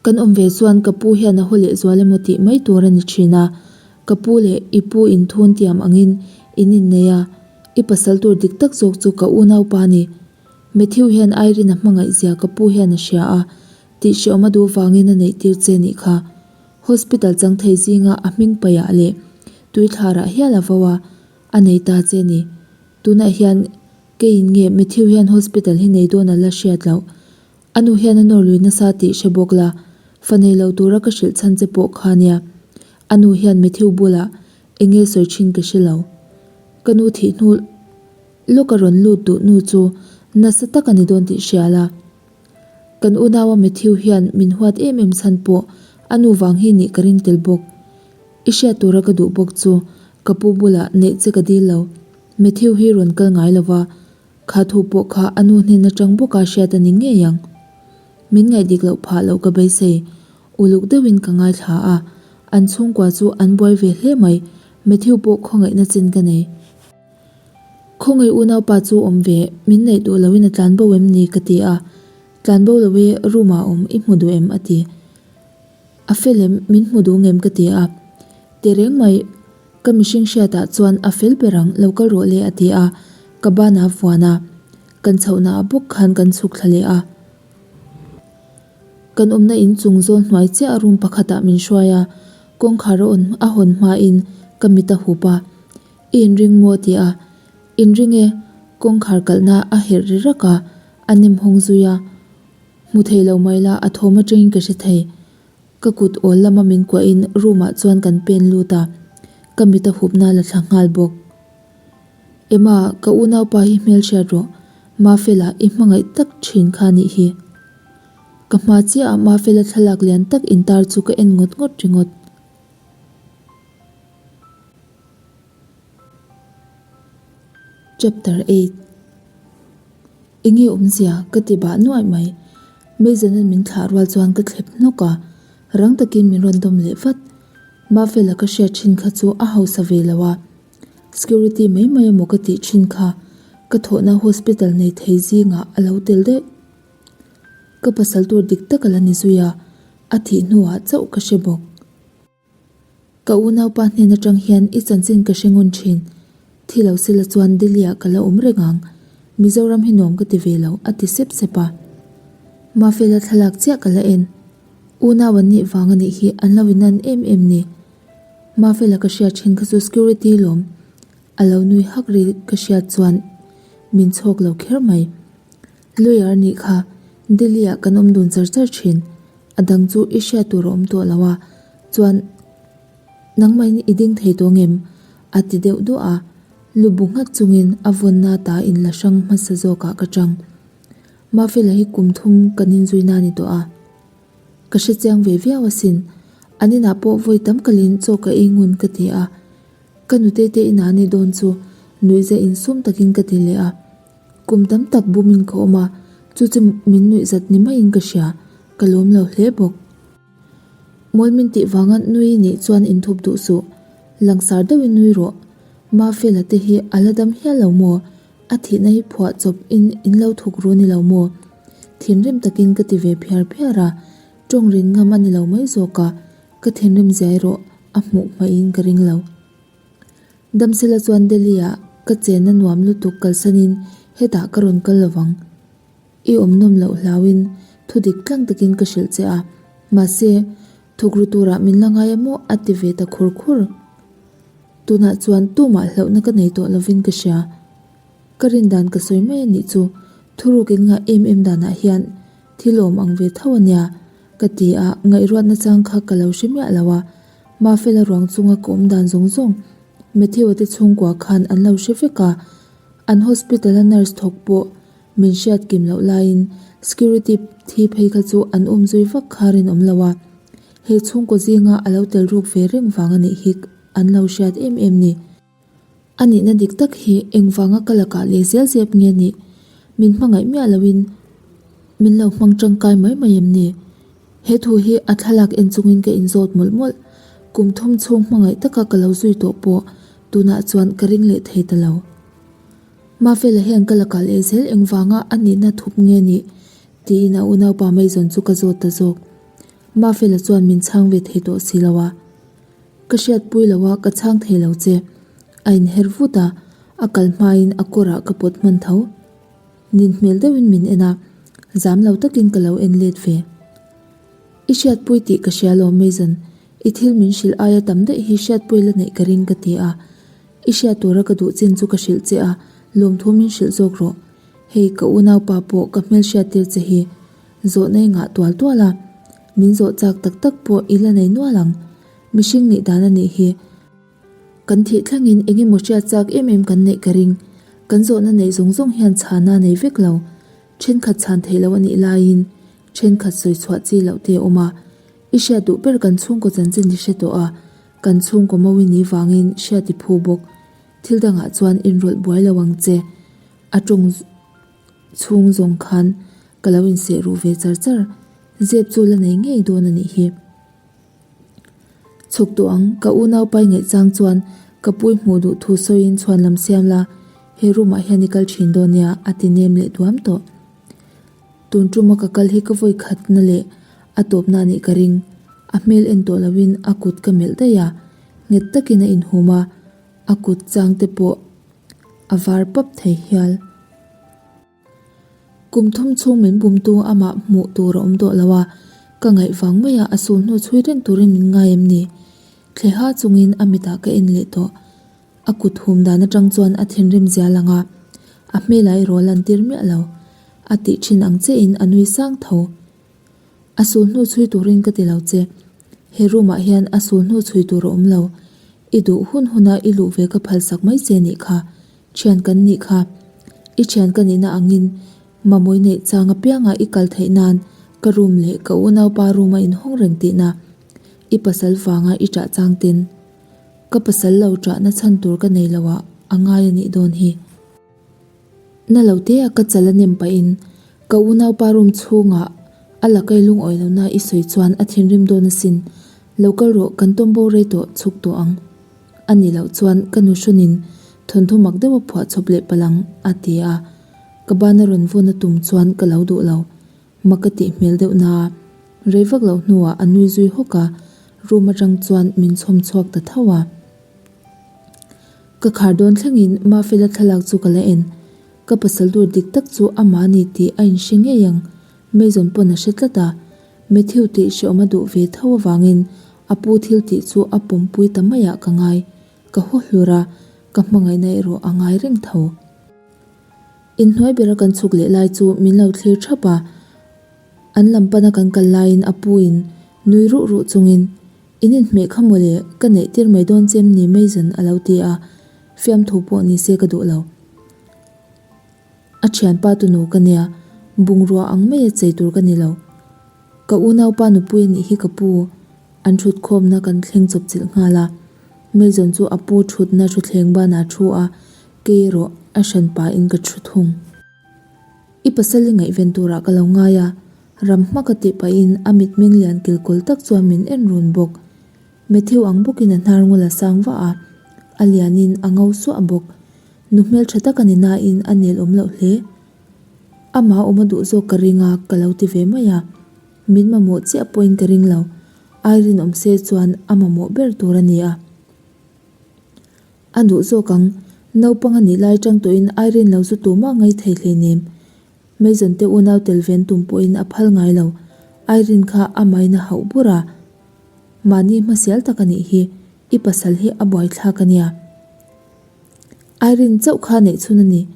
Kan awm ve chuan ka pu hian a haw leh zual emaw tih mai tur a ni thin a, ka pu leh i pu inthun tiam angin in innei a, i pasal tur dik tak zawk chu ka unaupa a ni. Matthew hian Irene a hmangaih zia ka pu hian a hria a, Tih hreawm a duh vangin a neih tir che nih kha. Hospital chang thei zinga a hming paiah leh Tuithlarah hial a vo a, a nei ta che ni. Tunah hian keiin nge Matthew hian hospital hi nei dawn a la hriat loh. A nu hian a nawr lui nasa tih hre bawk la, fa nei lo tura ka hrilh chhan che pawh kha nia. A nu hian Matthew bulah eng nge sawi thin ka hre lo. Ka nu thih hnu lawk a rawn lut duh nu chu nasa tak a ni dawn tih hria la. Kan unaua Matthew hian min huat em em chhan pawh a nu vang hi nih ka ring tel bawk. I hriat tura ka duh bawk chu ka pu bulah neih che ka dil lo. Matthew hi rawn kal ngai lo va, kha thu pawh kha a nu hnen atang bawka hriat a ni ngei ang. Min ngaih dik loh phah loh ka beisei. Uluk deuhin ka ngaithla a, an chhungkua chu an buai ve hle mai. Matthew pawh khawngaihna chin ka nei. Khawngaih unaupa chu awm ve, min neih duh loin a tlan bo em ni ka ti a, tlan bo lo e, room ah awm i hmu duh em a ti. A fel em, min hmu duh ngem ka ti a. Tehreng mai, ka mihring hriatah chuan a fel ber ang, lo kal rawh le a ti a, ka banah a vuan a, kan chhohnaah bawk khan kan chhuk thla leh a. Kan awmna in chung zawl hnuai chiah room pakhatah min hruai a, kawngkhar a awn a hawn hmain ka mit a hup a. I inring maw? ti a. Inring e, kawngkhar kalhna a herh ri rak a, a nem hawng zui a. Hmu thei lo mai la, a thawm atangin ka hre thei. Ka kut awl lama min kuahin room ah chuan kan pen lut a, ka mit a hupna la thla nghal bawk. Emma, ka unaupa hi hmelhriat rawh, Mafela i hmangaih tak thin kha nih hi. Ka hma chiah ah Mafela thlalak lian tak intar chu ka en ngawt ngawt ringawt. Chapter 8 Enge awmzia ka ti bah nuaih mai. Meizanan min thlah rual chuan ka thlep hnawk a, rang takin min rawn dawm leh vat. Mafela ka hriat thin kha chu a hausa ve lo a, security mai mai emaw ka tih thin kha ka thawhna hospital nei thei zingah a lo tel daih. Ka pasal tur dik tak a la ni zui a, a thih hnuah chauh ka hre bawk. Ka unaupa hnen atang hian i chanchin ka hre ngun thin. Thi lo sela chuan Delhi ah ka la awm reng ang. Mizoram hi nuam ka ti ve lo, a ti sep sep a. Mafela thlalak chiah ka la en. Unau an nih vang a nih hi an lo inan em em ni. Mafela ka hriat thin kha chu security lawm. A lo nui hak ri ka hriat chuan min chhawk lo kher mai. Lawyer nih kha Delhi ah kan awm dun char char thin. A dang chu i hriat tur a awm tawh lo a, chuan nangmahin i ding thei tawh ngem? a ti deuh duah a, lu bu nghat chungin a vawnna ta in la hrang hmasa zawkah ka chang. Mafela hi kum thum kan inzuina a ni tawh a, ka hre chiang ve viau asin, an inah pawh vawi tam kalin chaw ka ei ngun ka ti a, ka nutei te inah a ni dawn chu nuihza insum takin ka ti leh a. Kum tam tak bumin ka awm a, chu chu min nuih zat ni maiin ka hria, ka lawm lo hle bawk. Mawl min tih vanga nui nih chuan inthup duh suh, langsar deuhin nui rawh. Mafela te hi a la dam hial lo maw? A thihna hi phuah chawp in in lo thuk ru ni lo maw? Thinrim takin ka ti ve phiar phiar a, tawng rin ngam a ni lo mai zawk a, ka thinrim zia erawh a hmuh hmaihin ka ring lo. Damsela chuan Delhi ah ka chenna nuam lutuk kalsanin hetah ka rawn kal lovang. I awm nawm loh hlauin thu dik tlang takin ka hrilh che a, mahse thukru turah min la ngai a maw a ti ve ta khur khur. Tunah chuan tumah hlauhna ka nei tawh lovin ka hria. Ka rin dan ka sawi mai a nih chu thuruk in ngah em em danah hian thil awm ang ve tho a nia ka ti a, ngaihruatna chang kha ka lo hre miah lo a. Mafela ruang chunga ka awm dan zawng zawng Matthew-a te chhungkua khan an lo hre vek a, an hospital-a nurse thawk pawh min hriat kim loh laiin security thi phei kha chu an awm zui vak kha rinawm lo a, he chhungkaw zinga a lo tel ruk ve reng vang a nih hi an lo hriat em em ni. A nihna dik tak hi engvanga ka lakah leh zel zep nge nih? Min hmangaih miah loin min lo hmang tangkai mai mai em ni? He thu hi a thlalak en chungin ka inzawt mawlh mawlh. Kum thum chhung hmangaih taka ka lo zui tawh pawh tunah chuan ka ring leh thei ta lo. Mafela hian ka lakah leh zel engvanga a nihna thup nge nih? tiin a unaupa Mason chu ka zawt ta zawk. Mafela chuan min chhang ve thei tawh si lo a. Ka hriatpui lo a, ka chhang thei lo che. A inher vut a, a kal hmain a kawrah ka pawt hman tho. Nin hmel deuhin min en a, zam lo takin ka lo en let ve. I hriatpui tih ka hria lo Mason. I thil min hrilh aia tam daih hi hriatpui la neih ka ring ka ti a. I hriat tura ka duh chin chu ka hrilh che a, lawmthu min hrilh zawk rawh. Hei ka unaupa pawh ka hmel hriattir che hi zawhna i ngah tual tual a, min zawh chak tak tak pawh i la nei nual ang. Mihring nih dan a nih hi. Kan thih thlengin eng emaw hriat chak em em kan neih ka ring. Kan zawhna neih zawng zawng hian chhana nei vek lo. Thenkhat chhan theih loh a nih laiin thenkhat sawi chhuah chi loh te a awm a. I hriat duh ber kan chhungkaw chanchin i hre tawh a, kan chhungkaw mawi ni vangin hriat i phu bawk. Thil dangah chuan inrawlh buai lo ang che. A tawng chhung zawng khan ka lo inseh ruh ve char char. Zep chu la nei ngei dawn a nih hi. Chhuk tawh ang, ka unau pai ngaih chang chuan ka pui hmuh duh thu sawiin chhuan lam siam la, he room ah hian i kal thin dawn nia a ti nem leh duam tawh. Tun tuma ka kal hi ka vawi khatna leh a tawpna a nih ka ring. A hmel en tawh loin a kut ka melh daih a, nghet takin a inhum a, a kut chang te pawh a var pap thei hial. Kum thum chhung min bumtu amah hmuh tur a awm tawh lo a, ka ngaih vang mai a, a sul hnu chhui reng turin min ngai em ni? Thleha chungin a mitah ka en leh tawh. A kut hum dan atang chuan a thinrim zia lang a, a hmelah erawh a lantir miah lo. A tih thin ang chiahin a nui sang tho. A sul hnu chhui turin ka ti lo che. He room ah hian a sul hnu chhui tur a awm lo. I duh hun huna i luh ve ka phalsak mai che nih kha. Thian kan nih kha. I thian ka nihna angin Mamawi neih chang apianga i kal theih nan ka room leh ka unaupa room a inhawng reng tihna. I pasal vanga i ṭah chang ten ka pasal lo ṭahna chhan tur ka nei lo ah a ngai a nih dawn hi. Na lo te a ka chal a nem pahin ka unaupa room chhungah a la kai lungawi lohna i sawi chuan a thinrim dawn asin. Lo kal rawh kan tawm bo rei tawh chhuk tawh ang. A nih loh chuan ka nu hrawnin thawnthu mak deuh a phuah chawp leh palh ang, a ti a. Ka bana rawn vawn a tum chuan ka lo duh lo. Mak ka tih hmel deuh na. Rei vak loh hnuah a nui zui hawk a, room atang chuan min chhawm chhuak ta tho a. Ka khar dawn thlengin Mafela thlalak chu ka la en. Ka pasal tur dik tak chu amah a ni tih a inhre ngei ang. Mason pawn a hre tlat a, Matthew tih hreawm a duh ve tho avangin a pu thil tih chu a pawmpui ta maiah ka ngai. Ka haw hlur a, ka hmangaihna erawh a ngai reng tho. Inhnuai bera kan chhuk leh lai chu min lo thlir thap a, an lam pana kan kal laiin a pu in nui ruh ruh chungin, In inhmeh kha mawle, ka neih tir mai dawn che em ni Mason a lo ti a, fiamthu pawh ni se ka duh lo. A thianpa tunu ka nia, bungrua ang maia chei tur ka ni lo. Ka unaupa nupui a nih hi ka pu. An thutkhawmna kan thleng chawp chilh nghal a. Mason chu a pu thutna thuthleng banah a thu a, kei erawh a hranpa in ka thu thung. I pasal i ngaihven turah ka lo ngai a, ram hma ka tih pahin a mitmeng lian kilkawl tak chuan min en run bawk. Matthew ang bawkin a hnar ngul a sang vah a, a lianin a ngo suah bawk. Nu hmeltha tak a ni nain a nel awm loh hle. Amah awm a duh zawk ka ring a, ka lo ti ve mai a. Min mamawh chiah pawhin ka ring lo. Irene awm se chuan a mamawh ber tur a ni a. A duh zawk ang. Naupang a nih lai tang tawhin Irene lo chu tumah ngai thei hleinem. Mason te unau tel ven tum pawhin a phal ngai lo. Irene kha a main a hauh bur a. Mahni hmasial tak a nih hi. I pasal hi a buaithlak a nia. Irene chauh kha neih chhun a ni.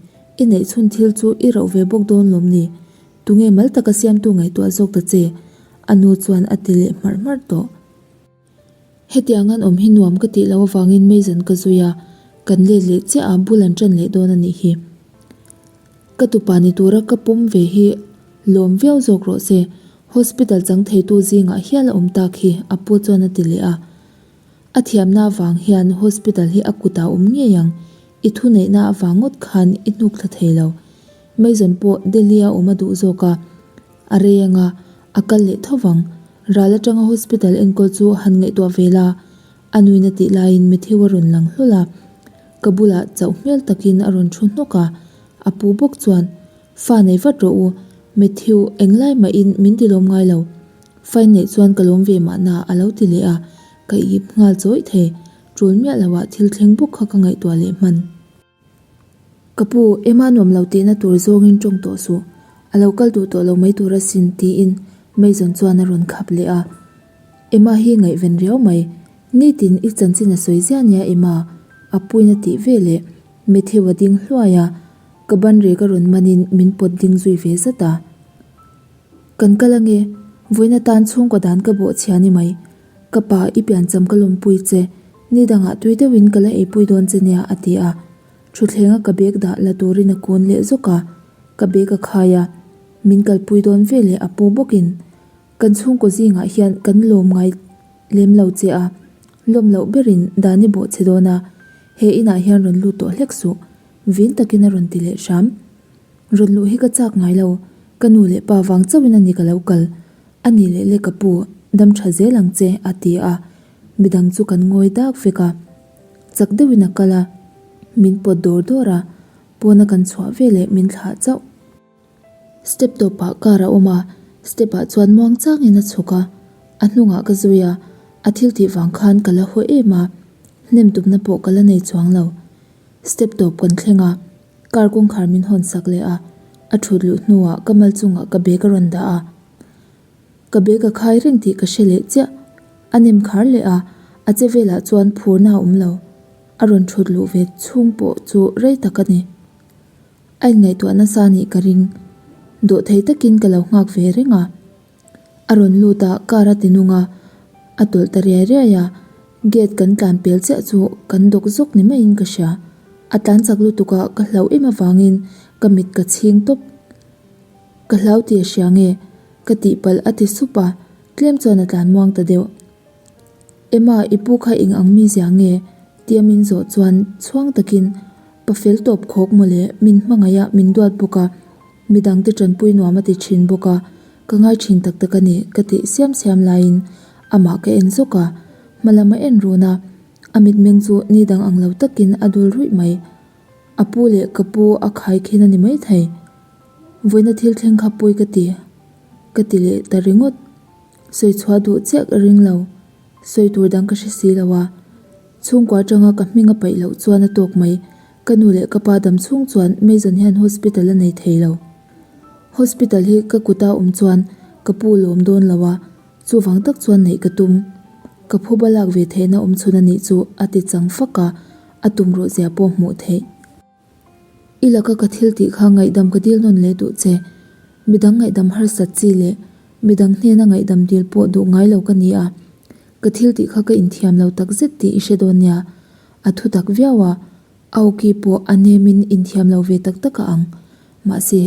I neih chhun thil chu i rauh ve bawk dawn lawm ni? Tunge mal taka siamtu ngaihtuah zawk ta che? A nu chuan a ti leh hmarh hmarh tawh. Hetiang an awm hi nuam ka tih loh avangin Mason ka zui a, kan let leh chiah a, bul an ṭan leh dawn a nih hi. Ka tupa ni tura ka pawm ve hi lawm viau zawk rawh se, hospital chang theitu zingah hial a awm tak hi, a pu chuan a ti leh a. A thiamna avang hian hospital hi a kutah awm ngei ang, i thuneihna avang ngawt khan i hnuk thla thei lo. Mason pawh Delhi a awm a duh zawk a, a rei anga a kal leh tho vang. Ral atanga hospital enkawl chu han ngaihtuah ve la, a nuin a tih laiin Matthew a rawn lang hlawl a, ka bulah chauh hmel takin a rawn thu hnawk a, a pu bawk chuan, Fa nei vat rawh u, Matthew englai mahin min ti lawm ngai lo. Fine neih chuan ka lawm ve mahna a lo ti leh a, ka ip nghal chawih thei. Tul miah loah thil thleng bawk kha ka ngaihtuah leh hman. Ka pu, Emma nuam lo tihna tur zawngin tawng tawh suh. A lo kal duh tawh lo mai tur asin tiin Mason chuan a rawn khap leh a. Emma hi ngaihven riau mai. Nitin i chanchin a sawi ziah nia Emma, a puin a tih ve leh Matthew a ding hluai a, ka ban rek a rawn manin min pawt ding zui ve zat a. Kan kal ange, vawiin atan chhungkaw dan ka bawhchhia ni mai. Ka pa i piancham ka lawmpui che, ni dangah tui deuhin ka la eipui dawn che nia a ti a. Thuthlenga ka bag dah la turin a kun leh zawk a, ka bag a khai a, min kalpui dawn veleh a pu bawkin kan chhungkaw zingah hian kan lawm ngai lem lo che a, lawm loh berin dan i bawh che dawn a, he inah hian rawn lut tawh hlek suh, vin takin a rawn ti leh hram. Rawn luh hi ka chak ngai lo, ka nu leh pa vang chauhin a ni ka lo kal, a ni leh le ka pu, dam tha zel ang che a ti a, midang chu kan ngawi dak vek a. Chak deuhin a kal a, min pawt dawr dawr a, pawna kan chhuah veleh min thlah chauh. Step tawpah car a awm a, step ah chuan muang changin a chhuk a, a hnungah ka zui a, a thil tih vang khan ka la haw em a, hnem tumna pawh ka la nei chuang lo. Step tawp kan thleng a, car kawngkhar min hawn sak leh a, a thut luh hnuah ka mal chungah ka bag a rawn dah a. Ka bag a khai reng tih ka hre leh chiah. A nem khar leh a, a che velah chuan phurna a awm lo. A rawn thut luh ve chhung pawh chu rei tak a ni. A inngaihtuah nasa nih ka ring. Dawhthei takin ka lo nghak ve reng a. A rawn lut a, car a ti nung a, a tawlh ta riai riai a. Gate kan tlan pel chiah chu kan dawk zawk ni maiin ka hria. A tlan chak lutuk a, ka hlauh em avangin ka mit ka chhing tawp. Ka hlau tih a hria nge? Ka tihpalh a ti sup a, tlem chuan a tlan muang ta deuh. Emma, i pu kha eng ang mi zia nge? Tia min zawh chuan chhuang takin, Pa fel tawp khawk mawle, min hmangaih a, min duat bawk a, midangte tanpui nuam a ti thin bawk a, ka ngai thin tak tak a ni, ka tih siam siam laiin amah ka en zawk a, hma lam a en run a, a mitmeng chu ni dang ang lo takin a dul ruih mai. A pu leh ka pu a khai khin a ni maithei. Vawiina thil thleng kha pawi ka ti, ka ti leh ta ringawt. Sawi chhuah duh chiah ka ring lo, sawi tur dang ka hre si lo a. Chhungkua atanga ka hming a paih loh chuan a tawk mai, ka nu leh ka pa dam chhung chuan Mason hian hospital a nei thei lo. Hospital hi ka kuta awm chuan ka pu lawm dawn lo a, chuvang tak chuan neih ka tum. Ka phuba lak ve theihna awm chhun a nih chu a ti chang fak a, a tumruh zia pawh hmuh theih. I laka ka thil tih kha ngaihdam ka dil nawn leh duh che. Midang ngaihdam harsat chi leh midang hnena ngaihdam dil pawh duh ngai lo ka ni a. Ka thil tih kha ka inthiam lo tak zet tih i hre dawn nia. A thu tak viau a, a awki pawh a nemin inthiam lo ve tak tak a ang. Mahse,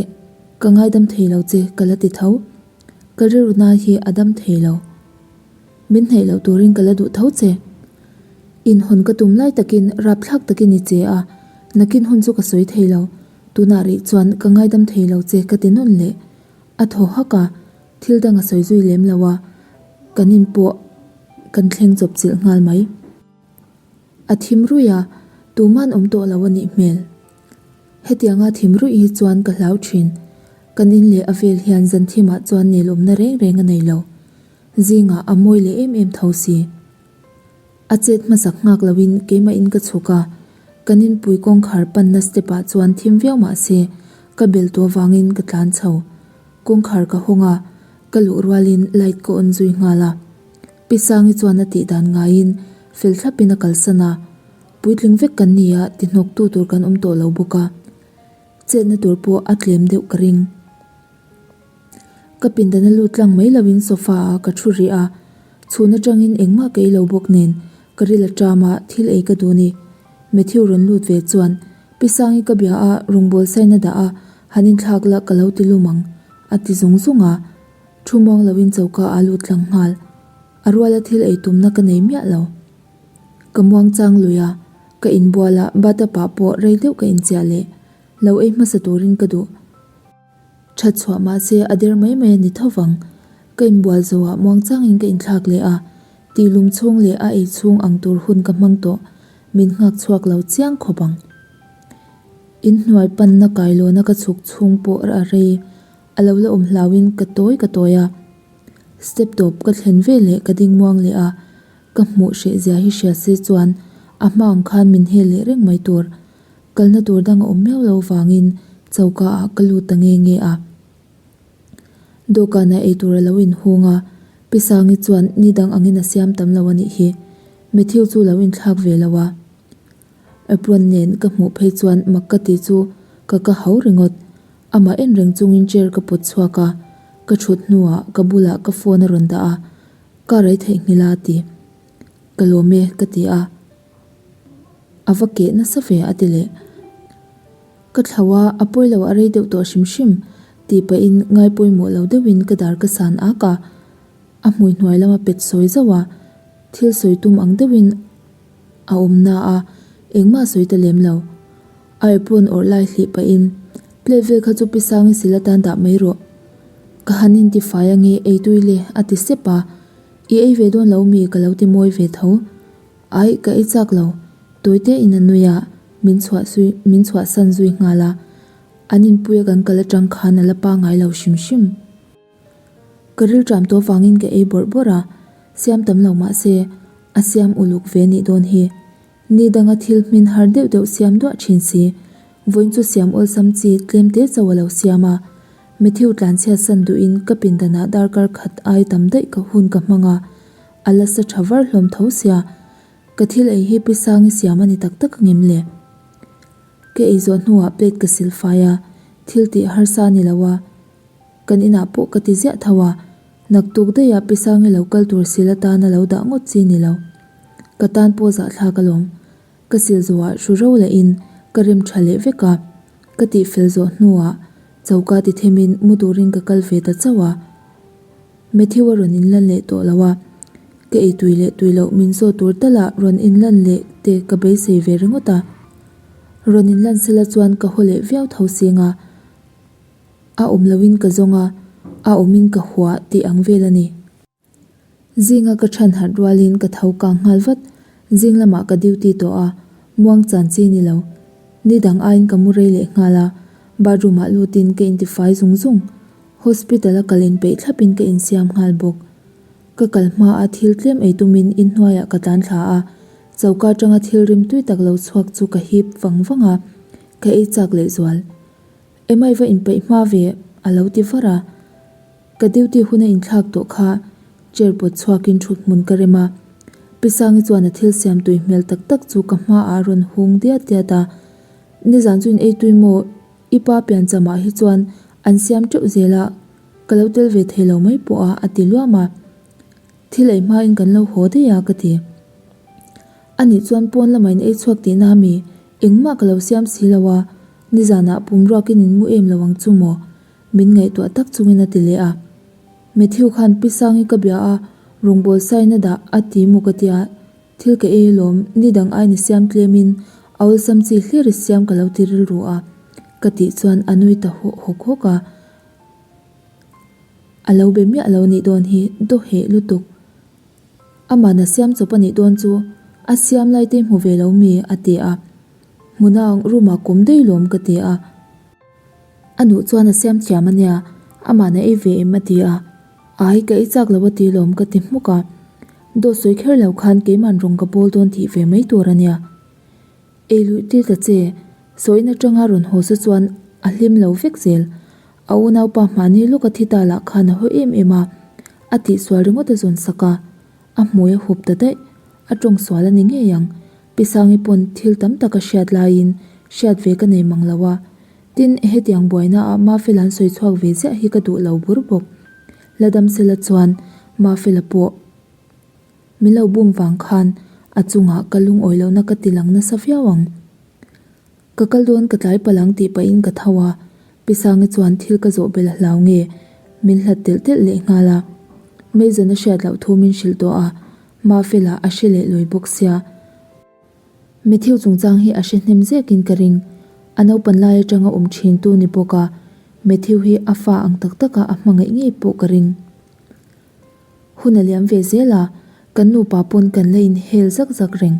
ka ngaidam thei lo che ka la ti tho. Ka rilru na hi a dam thei lo. Min hnaih loh turin ka la duh tho che. Inhawn ka tum lai takin rapthlak takin i che a, nakin hun chu ka sawi thei lo. Tunah rih chuan ka ngaidam thei lo che ka ti nawn leh. A thaw hak a, thil dang a sawi zui lem lo a, kan in pawh kan thleng chawp chilh nghal mai. A thim ruih a, tuman awm tawh lo a nih hmel. Hetianga thim ruih hi chuan ka hlau thin. Kan in leh a vel hian zan thimah chuan nelawmna reng reng a nei lo. Zingah a mawi leh em em tho si. A chet hmasak nghak loin keimahin ka chhuk a, kan inpui kawngkhar panna step ah chuan thim viau mah se ka bel tawh avangin ka tlan chho. Kawngkhar ka hawng a, ka luh rualin light ka on zui nghal a. Pi Sangi chuan a tih dan ngaiin fel thlapin a kalsan a, puitling vek kan ni a ti hnawktu tur kan awm tawh lo bawk a, chetna tur pawh a tlem deuh ka ring. Ka pindana lut tlang mai loin sofa ah ka thu rih a, chhun atangin engmah ka ei lo bawk nen ka ril a ṭam a, thil ei ka duh ni. Matthew rawn lut ve chuan Pi Sangi ka bia a, rawngbâwl sain a dah a, han inthlak la ka lo ti lum ang, a ti zung zung a. Thu muang loin choka ah lut tlang nghal. A ruala thil ei tumna ka nei miah lo. Ka muang chang lui a, ka inbual a, bathtub ah pawh rei deuh ka inchiah leh. Lo ei hmasa turin ka duh. That chhuah mahse a der mai mai a ni tho vang. Ka inbual zohah muang changin ka inthlak leh a, tihlum chhung leh a ei chhung ang tur hun ka hmang tawh, min nghak chhuak lo chiang khawp ang. Inhnuai panna kailawna ka chhuk chhung pawh a rei, a lo la awm hlauhin ka tawi ka tawi a. Step tawp ka thlen ve leh ka ding muang leh a, ka hmuh hreh zia hi hria se chuan a hma ang khan min hel leh reng mai tur. Kalna tur dang a awm miau lo vangin choka ah ka lut ta nge nge a. Dawhkanah eitur a lo inhung a, Pi Sangi chuan ni dang angin a siam tam lo a nih hi. Matthew chu lo inthlak ve lo a. Apron nen ka hmuh phei chuan mak ka ti chu ka ka hau ringawt. Amah en reng chungin chair ka pawt chhuak a, ka thut hnuah ka bulah ka phone a rawn dah a, ka rei theihnghilh a a ti. Ka lawm e ka ti a. A va keh nasa ve a ti leh. Ka thlau a, a pawi lo a rei deuh tawh hrim hrim tih pahin ngai pawimawh lo deuhin ka dar ka san ak a, a hmui hnuai lama pet sawi zauh a, thil sawi tum ang deuhin a awm na a, engmah sawi ta lem lo. A apron awrh lai hlih pahin, Plate vel kha chu Pi Sangi sil atan dah mai rawh. Ka han intifai ange eitui le a ti sep a, I ei ve dawn lo mi ka lo ti mawi ve tho. Aih, ka ei chak lo. Tawite in a nui a, min chhuah zui min chhuahsan zui nghal a. An inpuia kan kal atang khan a la pangai lo hrim hrim. Ka rilṭam tawh vangin ka ei bawrh bawrh a, siam tam lo mah se a siam uluk ve nih dawn hi. Ni danga thil hmin har deuh deuh siam duah thin si. Vawiin chu siam awlsam chi tlem te chauh a lo siam a. Matthew tlanchhiat san duhin ka pindanah darkar khat ai tam daih ka hun ka hmang a, a la sa tha var hlawm tho sia. Ka thil ei hi Pi Sangi siam a ni tak tak angem le? Ka ei zawh hnuah plate ka sil fai a, thil tih harsa a ni lo a, kan inah pawh ka ti ziah tho a, naktuk daihah Pi Sangi lo kal tur sil atana lo dah ngawt chi ni lo. Ka tan pawh zahthlak alawm. Ka sil zawhah hru ro lehin ka rem tha leh vek a, ka tihfel zawh hnuah choka ti themin mu turin ka kal ve ta chauh a. Matthew a rawn inlan leh tawh lo a, ka ei tui leh tui loh min zawt tur talah rawn inlan leh te ka beisei ve ringawt a. Rawn inlan sela chuan ka haw leh viau tho sing a, a awm loin ka zawng a, a awmin ka hua tih ang vel a ni. Zinga ka chhan hat rualin ka tho kang nghal vat. Zing lamah ka duty tawh a, muang chan chi ni lo. Ni dang aiin ka mu rei leh nghal a, bathroom ah lutin ka intifai zung zung. Hospital a kal inpeih thlapin ka insiam nghal bawk. Ka kal hma a thil tlem ei tumin inhnuaiah ka tlan thla a, choka atanga thil rim tui tak lo chhuak chu ka hip vang vang a, ka ei chak lehzual. Emai va inpeih hma ve a lo ti var a. Ka duty hun a inthlak tawh kha chair pawt chhuakin thut hmun ka rem a. Pi Sangi chuan a thil siam tui hmel tak tak chu ka hmaah a rawn hung diat diat a. Nizan chu in ei tui maw? I pa pianchamah hi chuan an siam teuh zel a, ka lo tel ve thei lo mai pawh a, a ti luam a. Thil ei hmain kan lo haw daih a, ka ti. Anih chuan pawn lamah in ei chhuak tihna ami? Engmah ka lo siam si lo a, nizanah pumruakin in mu em lo ang chu maw? Min ngaihtuah tak chungin a ti leh a. Matthew khan Pi Sangi ka bia a, rawngbâwl sain a dah a ti maw ka tia, thil ka ei alawm, ni dang ain i siam tlemin a awlsam chi hlir i siam ka lo ti rilru a, ka tih chuan a nui ta hawk hawk a. A lo be miah lo nih dawn hi daw heh lutuk. Amahna siam chawp a nih dawn chu a siam lai te hmu ve lo mi a ti a, hmuna room ah kawm daih lawm ka ti a. A nuh chuan a siam thiam a nia, amahna ei ve em a ti a, ai ka ei chak lo a ti lawm ka ti hmuk a, dawt sawi kher lo khan keiman rawng ka bawl dawn tih ve mai tur a nia. Ei luih tir ta che, sawiin atanga rawn haw sa chuan a hlim lo vek zel. A unaupa hmahni lawka thi ta lah khan a haw em em a, a tihsual ringawt a zawn sak a, a hmui a hup ta daih, a tawng sual a ni ngei ang. Pi Sangi pawn thil tam tak a hriat laiin hriat ve ka nei mang lo a, tin hetiang buaina ah Mafela an sawi chhuak ve ziah hi ka duh lo bur bawk. La Damsela chuan Mafela pawh min lo bum vang khan a chungah ka lungawi lohna ka ti lang nasa viau ang. Ka kal dawn ka tlai palh ang tih pahin ka tho a, Pi Sangi chuan thil ka zawh belh a hlau nge min hlat telh telh leh nghal a. Meizawn a hriat loh thu min hrilh tawh a, Mafela a hre leh lawi bawk sia. Matthew chungchang hi a hre hnem zekin ka ring. A naupan lai atanga awm thin tu ni bawk a, Matthew hi a fa ang tak taka a hmangaih ngei pawh ka ring. Hun a liam ve zel a, kan nupa pawn kan la inhel zak zak reng.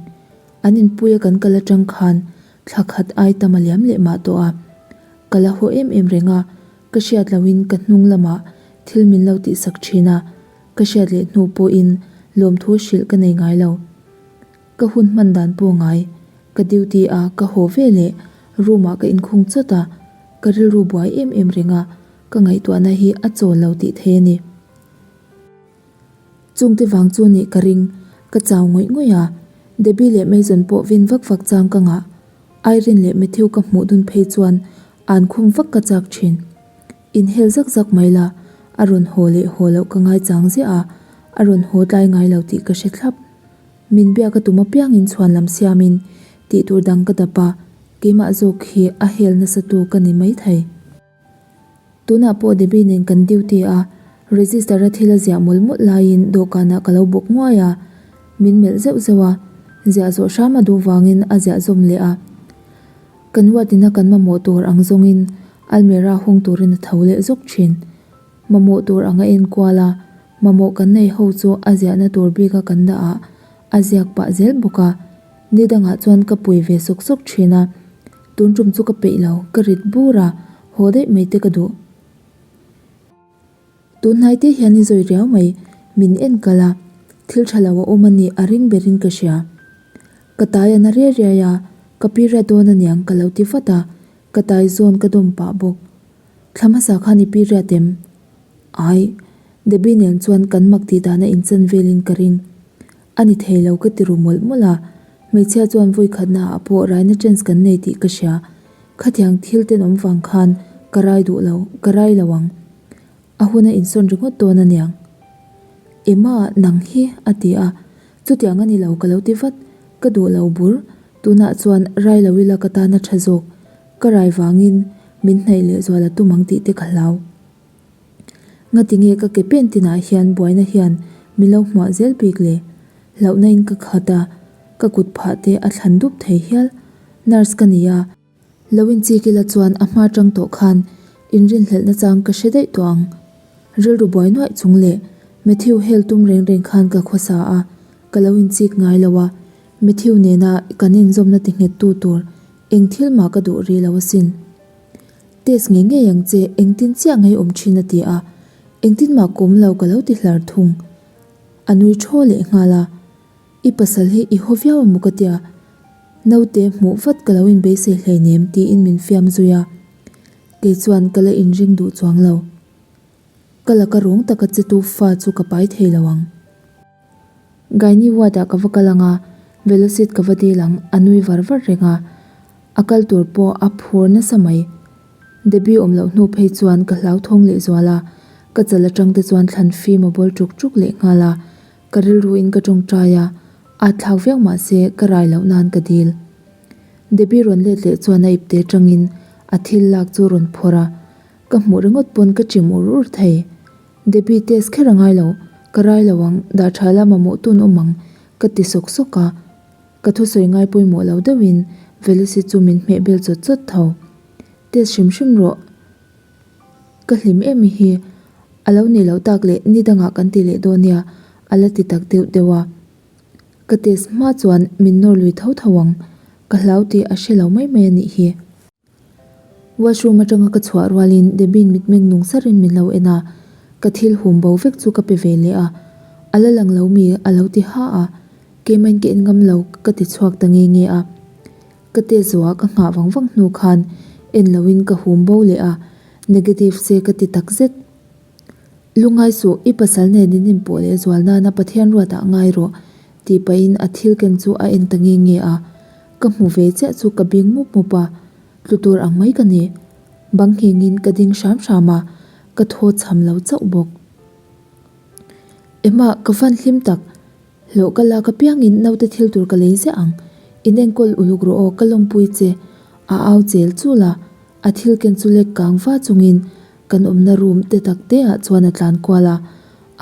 An inpuia kan kal atang khan thla khat ai tam a liam leh mah tawh a. Ka la haw em em reng a, ka hriat lohin ka hnung lamah thil min lo tihsak thin a, ka hriat leh hnu pawhin lawmthu hrilh ka nei ngai lo. Ka hun hman dan pawh ngai, ka duty a ka haw ve leh room ah ka inkhung chawt a, ka rilru buai em em reng a, ka ngaihtuahna hi a chawl lo tih thei a ni. Chungte vang chu nih ka ring, ka chau ngawih ngawih a. Debbie leh Mason pawh vin vak vak chang ka ngah. Irene leh Matthew ka hmuh dun phei chuan an khum vak ka chak thin. Inhel zak zak mai la, a rawn haw leh haw loh ka ngai chang ziah a, a rawn haw tlai ngai lo tih ka hre thlap. Min biak a tum apiangin chhuan lam siamin tih tur dang ka dap a, keimah zawk hi a hel nasa tu ka ni maithei. Tunah pawh Debbie nen kan duty a, register a thil a ziah mawlh mawlh laiin dawhkanah ka lo bawk nguai a, min melh zeuh zeuh a, ziah zawh hram a duh vangin a ziah zawm leh a. Kan ward ina kan mamawh tur ang zawngin almirah hung turin a tho leh zawk thin. Mamawh tur ang a enkual a, mamawh kan nei ho chu a ziahna tur bika kan dah ah a ziak pah zel bawk a, ni dangah chuan ka pui ve sawk sawk thin a, tun tum chu ka peih lo, ka rit bur a, haw daih mai te ka duh. Tun hnai te hian i zawi riau mai, min en kal a, thil tha lo a awm a nih a ring berin ka hria. Ka tai a na riai riai a, ka period dawn aniang ka lo ti vat a, ka tai zawn ka dawm pah bawk. Thla hmasa khan i period em? Ai, Debbie nen chuan kan mak tih dana inchan velin ka ring. A ni thei lo ka ti ru mawlh mawlh a, hmeichhia chuan vawi khatna ah pawh raina chance kan nei tih ka hria. Khatiang thil tenawm vang khan ka rai duh lo, ka rai lo ang. A hun a insawn ringawt dawn aniang. Emma, nang hi, a ti a. Chutiang a ni lo ka lo ti vat. Ka duh lo bur. Tunah chuan rai lo ila ka tan a tha zawk. Ka rai vangin min hnaih leh zual a tum ang tih te ka hlau. Ngati nge ka ke pen tinah hian buaina hian min lo hmuah zel bik le? Hlauhna in ka khat a, ka kut phah te a thlan dup thei hial. Nurse ka ni a. Lo inchik ila chuan a hma tang tawh khan inrinhlelhna chang ka hre daih tawh ang. Rilru buai nuaih chung leh Matthew hel tum reng reng khan ka khawsa a, ka lo inchik ngai lo a, Matthew nena kan inzawmna ti nghet tu tur eng thil mah ka duh rih lo asin. Test ngei ngei ang che, engtin chiah ngei awm thin a ti a, engtin mah ka awm lo ka lo ti hlar thung. A nui thaw leh nghal a, I pasal hi i haw viau emaw ka tia, naute hmuh vat ka lo inbeisei hleinem tiin min fiam zui a, kei chuan ka la inring duh chuang lo. Ka laka rawng taka che tu fa chu ka pai thei lo ang. Gaini ward ah ka va kal ang a, Velocit ka va dil ang, a nui var var reng a. A kal tur pawh a phur nasa mai. Debbie awm loh hnu phei chuan ka hlauthawng leh zual a, ka chal atang te chuan thlan fim a bawl ṭuk ṭuk leh nghal a. Ka rilruin ka ṭawngṭai a, at thlak viau mah se ka rai loh nan ka dil. Debbie rawn let leh chuan a ipte atangin a thil lak chu rawn phawrh a, ka hmuh ringawt pawn ka chim ur ur thei. Debbie test kher a ngai lo, ka rai lo ang, dah tha la mamawh tun awm ang, ka ti sawk sawk a. Ka thusawi ngai pawimawh lo deuhin Velisi chu min hmeh bel chawt chawt tho. Test hrim hrim rawh, ka hlim em hi, a lo nih loh tak leh ni dangah kan ti leh dawn nia, a la ti tak deuh deuh a. Ka test hma chuan min nawr lui tho tho ang, ka hlau tih a hre lo mai mai a nih hi. Washroom atanga ka chhuah rualin Debbie-in mitmeng nung sarin min lo en a, ka thil hum bo vek chu ka pe ve leh a, a la lang lo mi a lo ti ha a, keimahin ka en ngam lo ka ti chhuak ta nge nge a. Ka test zawhah ka nghah vang vang hnu khan en loin ka hum bo leh a, negative se ka ti tak zet. Lungai suh, i pasal nen in inpawh leh zual nana Pathian ruatah ngai rawh, tih pahin a thil ken chu a en ta nge nge a. Ka hmu ve chiah chu ka bing mup mup a, tlu tur ang mai ka ni. Bang nghengin ka ding hram hram a, ka thaw chham lo chauh bawk. Emma, ka van hlim tak. Hlawh ka lak apiangin naute thil tur ka lei ziah ang. In enkawl uluk rawh aw, ka lawmpui che. A au chel chul a, a thil ken chu lek kang va chungin Kan awmna room te tak te ah chuan a tlan kual a,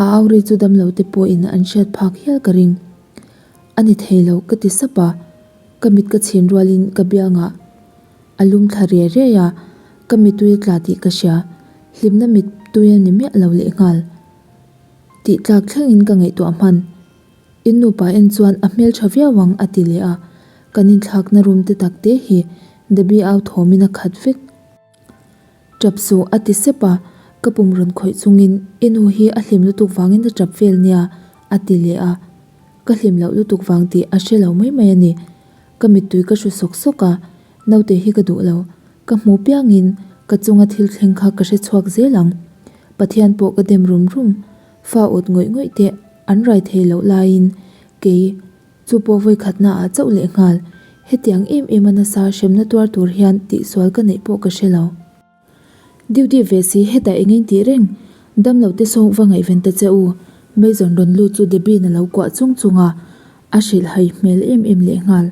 a au ri chu damlo te pawhin an hriat phak hial ka ring. A ni thei lo ka ti sap a, ka mit ka chhin rualin ka biangah a lum thla riai riai a, ka mittui a tla tih ka hria, hlimna mittui a ni miah lo lehnghal. Tih tlak thlengin ka ngaihtuah hman. In nupa en chuan a hmeltha viau ang a ti leh a, kan inthlakna room te tak te hi Debbie au thawmin a khat vek. Tap suh a ti sep a, ka pum rawn khawih chungin i nu hi a hlim lutuk vangin a tap vel nia a ti leh a, ka hlim loh lutuk vang tih a hre lo mai mai a ni. Ka mittui ka hru sawk sawk a, naute hi ka duh lo, ka hmu piangin ka chunga thil thleng kha ka hre chhuak zel ang. Pathian pawh ka dem rum rum, fa awt ngawih ngawih te. An rai thei loh laiin kei chu pawh vawikhatna ah chauh leh nghal. Hetiang em em a nasa hremna tuar tur hian tihsual ka neih pawh ka hre lo. Duty ve si hetah eng eng tih reng damlo te sawng va ngaihven ta che u. Mason rawn lut chu Debbie-in a lo kuah chung chung a, a hrilh hai hmel em em leh nghal.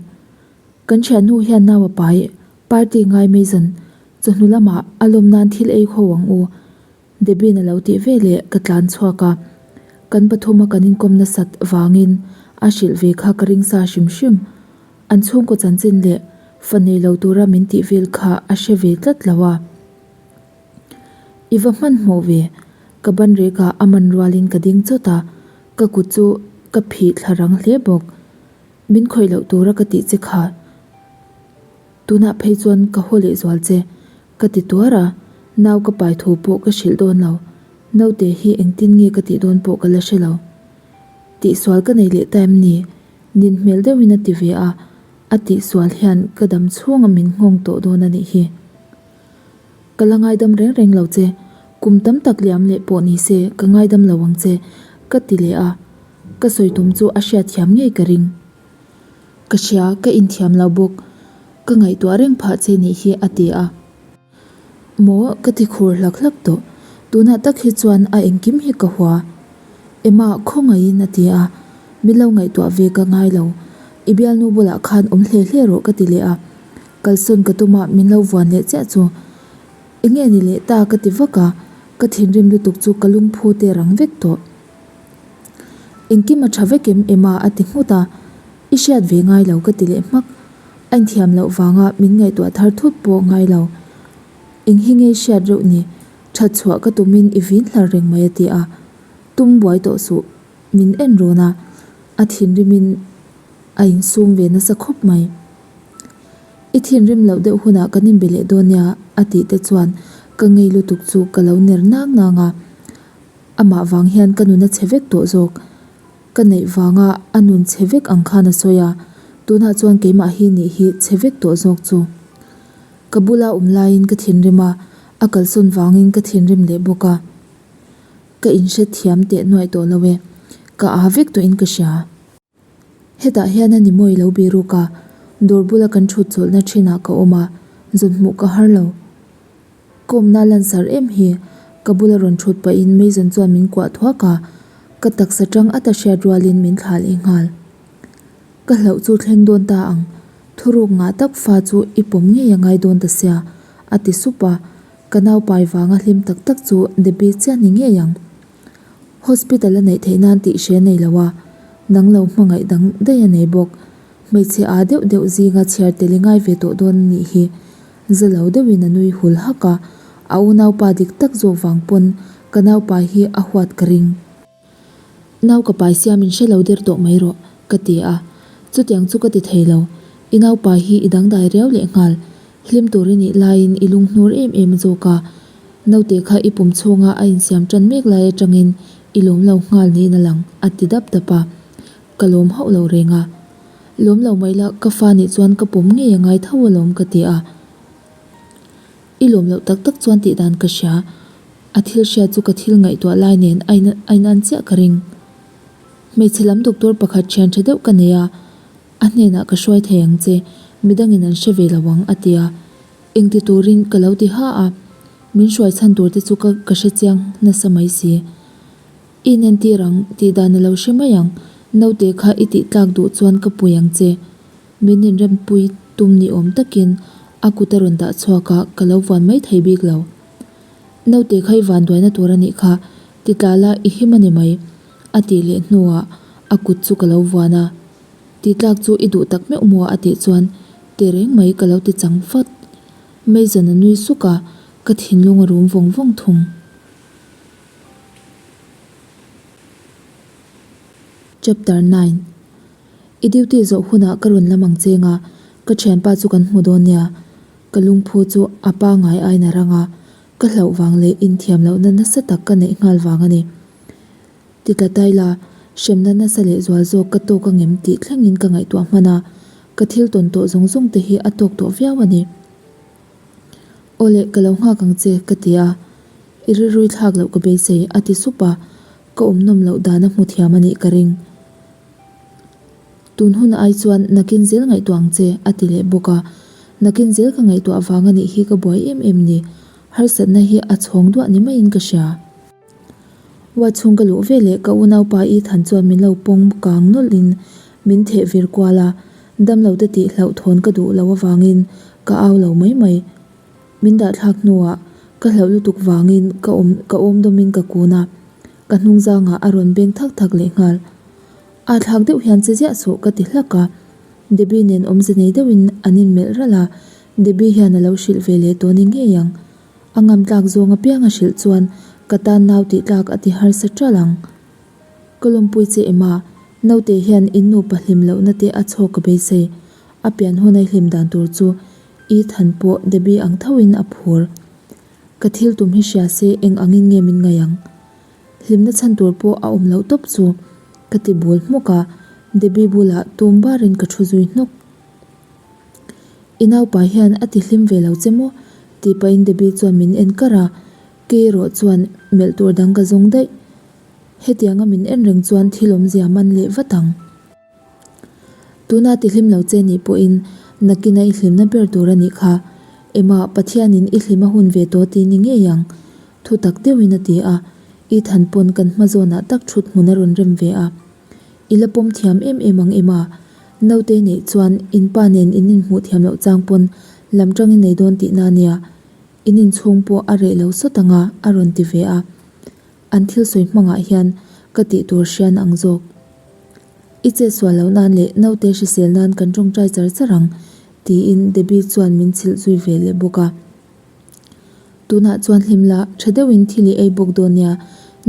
Kan thiannu hian nau a pai, party ngai Mason, chawhnu lamah a lawm nan thil ei kho ang u. Debbie-in a lo tih ve leh ka tlan chhuak a, kan pathuma kan inkawm nasat vangin a hrilh ve kha ka ring sa hrim hrim. An chhungkaw chanchin leh fa nei lo tura min tih vel kha a hre ve tlat lo a. I va hmanhmawh ve, ka ban rekah a man rualin ka ding chawt a, ka kut chu ka phih thla rang hle bawk. Min khawih loh tura ka tih che kha. Tunah phei chuan ka haw leh zual che, ka ti tuar a, nau ka pai thu pawh ka hrilh dawn lo. Naute hi engtin nge ka tih dawn pawh ka la hre lo. Tihsual ka nei leh ta em ni? Nin hmel deuhin a ti ve a, a tihsual hian ka dam chhunga min nghawng tawh dawn a nih hi. Ka la ngaidam reng reng lo che, kum tam tak liam leh pawh ni se ka ngaidam lo ang che, ka ti leh a, ka sawi tum chu a hriatthiam ngei ka ring. Ka hria, ka inthiam lo bawk, ka ngaihtuah reng phah che nih hi a ti a. Maw ka ti khur hlak hlak tawh, tunah tak hi chuan a engkim hi ka hua. Emma khawngaihin a ti a, min lo ngaihtuah ve ka ngai lo, i bialnu bulah khan awm hle hle rawh ka ti leh a, kalsawn ka tum a min lo vuan leh chiah chu. Enge ni leh ta ka ti vak a, ka thinrim lutuk chu ka lungphu te rang vek tawh. Engkim a tha vek em Emma a ti nghut a, I hriat ve ngai lo ka ti leh hmak. A inthiam loh vanga min ngaihtuah thar thut pawh ngai lo. Eng hi nge hriat reuh ni? That chhuah ka tumin i vin hlar reng mai a ti a. Tum buai tawh suh. Min en rawn a. A thinrimin a insum ve nasa khawp mai. I thinrim loh deuh hunah kan inbe leh dawn nia a tih te chuan ka ngei lutuk chu ka lo ner nang nang a. Amah vang hian ka nun a chhe vek tawh zawk. Ka neih vanga a nun chhe vek ang khan a sawi a, tunah chuan keimah hi nih hi chhe vek tawh zawk chu. Ka bula awm laiin ka thinrim a, a kalsawn vangin ka thinrim leh bawk a. Ka inhrethiam teh nuaih tawh lo e, ka aa vek tawhin ka hria. Hetah hian a ni mawi lo biruk a, dawr bula kan thut chawlhna thinah ka awm a, zawn hmuh ka har lo. Kawmna lansar em hi ka bula rawn thut pahin Mason chuan min kuah thuak a, ka taksa tang ata hriat rualin min thlah leh nghal. Ka hlauh chu thleng dawn ta ang, thuruk ngah tak fa chu i pawm ngei a ngai dawn ta sia, a ti sup a, ka naupai vanga hlim tak tak chu Debbie chiah ni ngei ang. Hospital a neih theih nan tih hre nei lo a, nang lo hmangaih dang daih a nei bawk. Hmeichhe aa deuh deuh zinga chhiar tel i ngai ve tawh dawn a nih hi. Za lo deuhin a nui hul hak a, a unaupa dik tak zawk vang pawn ka naupa hi a huat ka ring. Nau ka pai sia min hre lo der tawh mai rawh, ka ti a. Chutiang chu ka ti thei lo. I naupa hi i dangdai riau leh nghal. Hlim tur i nih laiin i lunghnur em em zawk a. Naute kha i pum chhunga a insiam tan mek lai atangin i lawm lo nghal niin a lang, a ti dap dap a. Ka lawm hauh lo reng a. Lawm lo mai la, ka fa nih chuan ka pawm ngei a ngai tho alawm ka ti a. I lawm loh tak tak chuan tih dan ka hria. A thil hriat chu ka thil ngaihtuah lai nen a in a inan chiah ka ring. Hmeichhe lam doctor pakhat thian tha deuh ka nei a, a hnenah ka hruai thei ang che, midangin an hre ve lo ang a ti a. Engti turin ka lo ti ha a, min hruai chhan tur te chu ka ka hre chiang nasa mai si. I inentir ang tih dan a lo hre mai ang, naute kha i tih tlak duh chuan ka pui ang che. Min inrempui tum ni awm takin a kut a rawn dah chhuak a, ka lo vuan mai thei bik lo. Naute kha i vanduaina tur a nih kha, ti tla la i him a ni mai, a tih leh hnuah a kut chu ka lo vuan a. Ti tlak chu i duh tak meuh maw a tih chuan ti reng mai ka lo ti chang fat. Mason a nui suk a, ka thinlung a rum vawng vawng thung. Chapter 9 I duty zawh hunah ka rawn lam ang cheng a, ka thianpa chu kan hmu dawn nia. Ka lungphu chu a pangngai ain a rang a, ka hlauh vang leh inthiam lohna nasa tak ka neih nghal vang a ni. Ti tla tai la, hremna nasa leh zual zawk ka tawk angem tih thlengin ka ngaihtuah hman a, ka thil tawn tawh zawng zawng te hi a tawk tawh viau a ni. Aw le, ka lo nghak ang che, ka ti a. I rilrui thlak loh ka beisei, a ti sup a. Ka awm nawm loh dan a hmu thiam a nih ka ring. Tun hun ai chuan nakin zel ngaihtuah ang che, a ti leh bawk a. Nakin zel ka ngaihtuah vang a nih hi ka buai em em ni. Harsatna hi a chhawng duah ni maiin ka hria. Ward chhung ka luh veleh ka unaupa Ethan chuan min lo pawng kang nawlhin min theh vir kual a, damlo te tih hlauhthawn ka duh loh avangin ka au lo mai mai. Min dah thlak hnuah ka hlauh lutuk vangin ka awm ka awm dawmin ka kun a, ka hnung zangah a rawn beng thak thak leh nghal. A thlak deuh hian che ziah suh ka ti hlak a, Debbie nen awmze nei deuhin an inmelh ralh a, Debbie hian a lo hrilh ve leh tawh ni ngei ang. A ngam tlak zawng apiang a hrilh chuan ka tan nau tih tlak a ti harsa ṭalh ang. Ka lawmpui che em a, naute hian in nupa hlim lohna te a chhawk ka beisei. A pian hun a i hlim dan tur chu Ethan pawh Debbie ang thoin a phur. Ka thil tum hi hria se eng angin nge min ngaih ang? Hlimna chhan tur pawh a awm loh tawp chu ka ti bul hmuk a, Debbie bulah tum barin ka thu zui hnawk. I naupa hian a ti hlim ve lo che maw? tih pahin Debbie chuan min en kar a, kei erawh chuan melh tur dang ka zawng daih. Hetianga min en reng chuan thil awmzia man leh vat ang. Tuna ti hlim lo che nih pawhin nakina i hlimna ber tur a nih kha. Emma, Pathianin i hlim a hun ve tawh tih ni ngei ang, thu tak deuhin a ti a. Ethan pawn kan hma zawnah tak thut hmun a rawn rem ve a. I la pawm thiam em em ang Emma. Naute neih chuan in pa nen in inhmuh thiam loh chang pawn lam tang i nei dawn tihna a nia. In inchhung pawh a reh lo sawt ang a, a rawn ti ve a. An thil sawi hmangah hian ka tih tur hrian ang zawk. I chet sual loh nan leh naute hrisel nan kan tawngtai char char ang, tiin Debbie chuan min chhilh zui ve leh bawk a. Tunah chuan hlim la, tha deuhin thil i ei bawk dawn nia,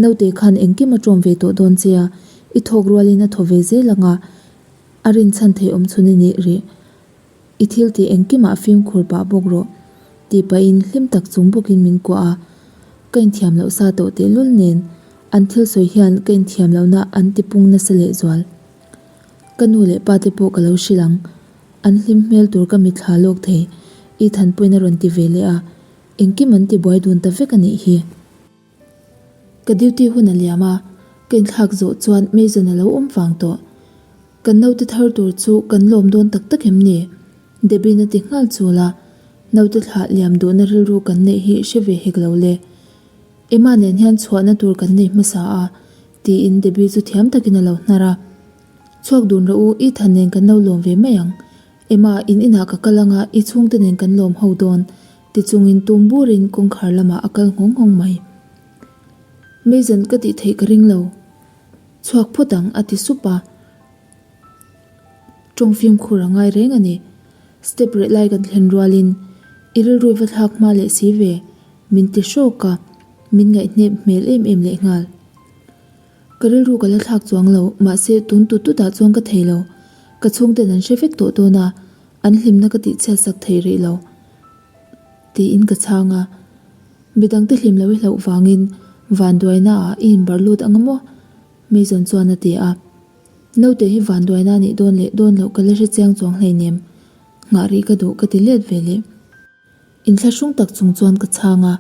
naute khan engkim a tawm ve tawh dawn che a, i thawk rualin a thaw ve zel ang a, a rinchhan thei awm chhun i nih rih. I thil tih engkimah fimkhur pah bawk rawh, tih pahin hlim tak chung bawkin min kuah a. Ka inthiam loh sa tawh tehlul nen an thil sawi hian ka inthiam lohna an ti pung nasa lehzual. Ka nu leh pa te pawh ka lo hrilh ang. An hlim hmel tur ka mitthla lawk thei, Ethan pawhin a rawn ti ve leh a, engkim an ti buai dun ta vek a nih hi. Ka duty hun a liam a, ka inthlak zawh chuan Mason a lo awm vang tawh. Kan naute thar tur chu kan lawm dawn tak tak em ni? Debbie-in a ti nghal chul a, naute thlah liam duhna rilru kan neih hi hre ve hek lo le. Emma nen hian chhuahna tur kan nei hmasa a, tiin Debbie chu thiam takin a lo hnar a. Chhuak dun rawh u, Ethan nen kan lo lawm ve mai ang. Emma, in inah ka kal anga i chhungte nen kan lawm ho dawn, ti chungin tum burin kawngkhar lamah a kal nghawng nghawng mai. Mason ka tih theih ka ring lo. Chhuak phawt ang, a ti sup a. Tawng fimkhur a ngai reng a ni. Step reh lai kan thlen rualin i rilru va thlak hma leh si ve, min ti hrawk a, min ngaihnep hmel em em lehnghal. Ka rilru ka la thlak chuang lo, mahse tun tut tutah chuan ka thei lo. Ka chhungten an hre vek tawh dawn a, an hlimna ka tihchhiat sak thei rih lo. Tiin ka chhang a. Midangte hlim lo i hlauh vangin vanduaina ah i inbarh lut ang maw? Mason chuan a ti a. Naute hi vanduaina a nih dawn leh dawn loh ka la hre chiang chuang hleinem. Nghah rih ka duh ka ti let ve leh. Inthlahrung tak chung chuan ka chhang a,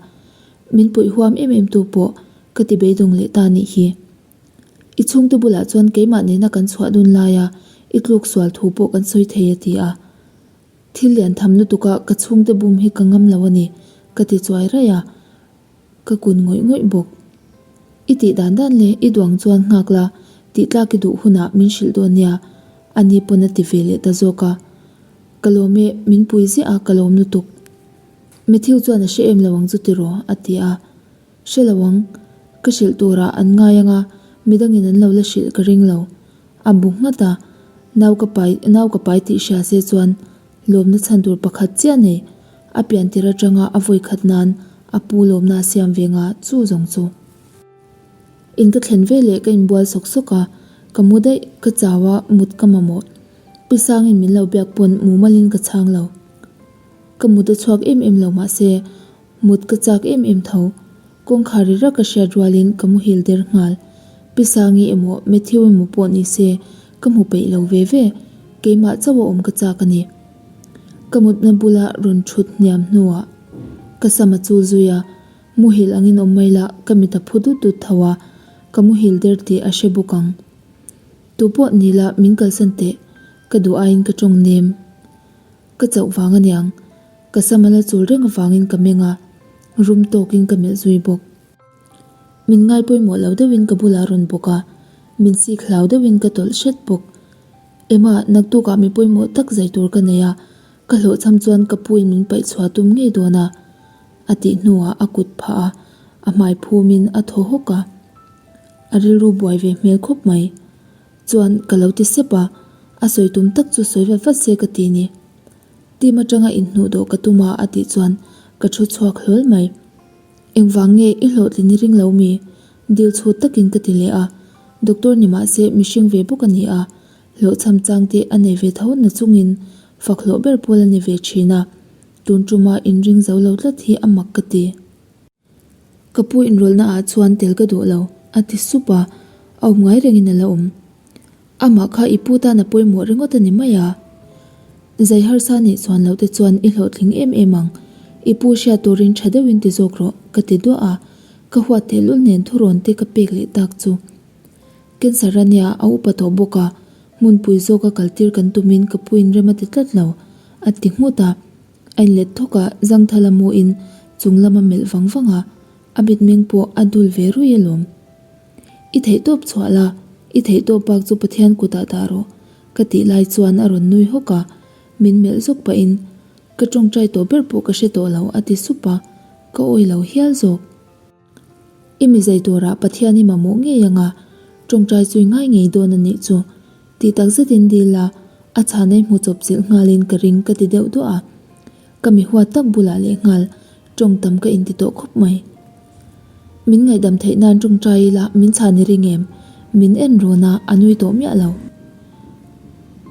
min puih huam em em tu pawh ka ti beidawng leh ta nih hi. I chhungte bulah chuan keimah nena kan chhuah dun laia i tluk sual thu pawh kan sawi thei a ti a. Thil lian tham lutuka ka chhungte bum hi ka ngam lo a ni, ka ti chuai raih a, ka kun ngawih ngawih bawk. I tih dan dan leh i duang chuan nghak la, tih tlak i duh hunah min hrilh dawn nia, a ni pawn a ti ve leh ta zawk a. Ka lawm e, min pui ziah a, ka lawm lutuk. Matthew chuan a hre em lo ang chu tiraw? a ti a. Hre lo ang, ka hrilh turah an ngai ang a, midangin an lo la hrilh ka ring lo. A bu nghat a, nau ka pai, nau ka pai tih hria se chuan lawmna chhan tur pakhat chiah nei, a pian tir atanga a vawi khat nan a pu lawmna a siam ve nga chu zawng chu. In ka thlen ve leh ka inbual sawk sawk a, ka mu daih, ka chau a, mut ka mamawh. Pi Sangin min lo biak pawn mumalin ka chhang lo. Ka mut a chhuak em em lo mahse, mut ka chak em em tho. Kawngkhar ri rak ka hriat rualin ka muhil der nghal. Pi Sangi emaw Matthew emaw pawh ni se ka hmu peih lo ve ve, keimah chauh a awm ka chak a ni. Ka mutna bula rawn thut hniam hnuah ka sam a chul zui a, Muhil angin awm mai la, ka mit a phu dut dut tho a. Ka muhil der tih a hre bawk ang. Tu pawh ni la min kalsan teh, ka duh aiin ka tawng nem. Ka chauh vang aniang, ka sam a la chul reng avangin ka meng a, rum tawkin ka melh zui bawk. Min ngai pawimawh lo deuhin ka bulah a rawn bawk a, min sik hlau deuhin ka tawlh hret bawk. Emma, naktukah mi pawimawh tak zai tur ka nei a, ka hlawhchham chuan ka puin min paih chhuah tum ngei dawn a, a tih hnuah a kut phah a, a hmai phumin a thaw hawk a. A rilru buai ve hmel khawp mai. Chuan ka lo ti sep a, a sawi tum tak chu sawi vat vat se ka ti ni. Team atanga inhnuh dawh ka tum a a tih chuan ka thu chhuak hlawl mai. Engvang nge i hlawhtlin i ring lo mi? Dil chhut takin ka ti leh a. Doctor ni mah se mihring ve bawk a ni a, hlawhchham chang te a nei ve tho na chungin fak hlawh ber pawl a ni ve thin a. Tun tuma inring zo lo tlat hi a mak ka ti. Ka pu inrawlhna ah chuan tel ka duh lo, a ti sup a, a awm ngai rengin a la awm. Amah kha i pu tan a pawimawh ringawt a ni mai a. Zai harsa nih chuan loh te chuan i hlawhtling em em ang, i pu hriat turin tha deuhin ti zawk rawh, ka ti duah a, ka huat tehlul nen thurawn te ka pek leh tak chu. Cancer a nia, a upa tawh bawk a, hmunpui zawka kaltir kan tumin ka puin rem a ti tlat lo, a ti nghut a. A inlet thawk a, zangthal a muin chung lam a melh vang vang a, a mitmeng pawh a dul ve ruih alawm. I theihtawp chhuah la, i theihtawp bak chu Pathian kutah dah rawh, ka tih lai chuan a rawn nui hawk a, min melh zawk pahin, Ka tawngtai tawh ber pawh ka hre tawh lo, a ti sup a, ka awi lo hial zawk. I mi zai turah Pathian i mamawh ngei anga tawngtai chu i ngai ngei dawn a nih chu. Tih tak zetin dil la, a chhan ei hmu chawp chilh nghalin ka ring ka ti deuh duah a. Ka mi huat tak bulah leh nghal tawng tam ka inti tawh khawp mai. Min ngaihdam theih nan tawngtai ila min chhan i ring em? Min en rawn a, a nui tawh miah lo.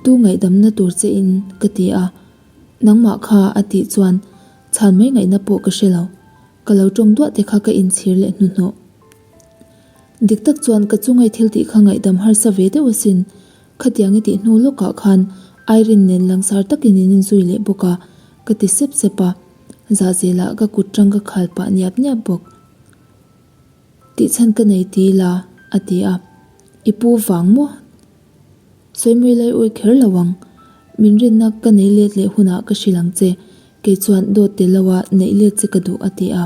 Tu ngaihdamna tur che in ka ti a, nangmah kha a tih chuan chhan mai ngaihna pawh ka hre lo. Ka lo tawng duah te kha ka inchhir leh hnuhnawh. Dik tak chuan ka chungai thil tih kha ngaihdam harsa ve deuh asin. Khatiang i tih hnu lawkah khan Irene nen langsar takin in inzui leh bawk a, ka ti sep sep a. Zahzelah ka kut tang ka khal pah niap niap bawk. Tihchhan ka nei ti ila, a ti a. I pu vang maw? Sawimawi lai awi kher lo ang. Min rinna ka nei let leh hunah ka hrilh ang che, kei chuan dawt tel lo a neih let che ka duh a ti a.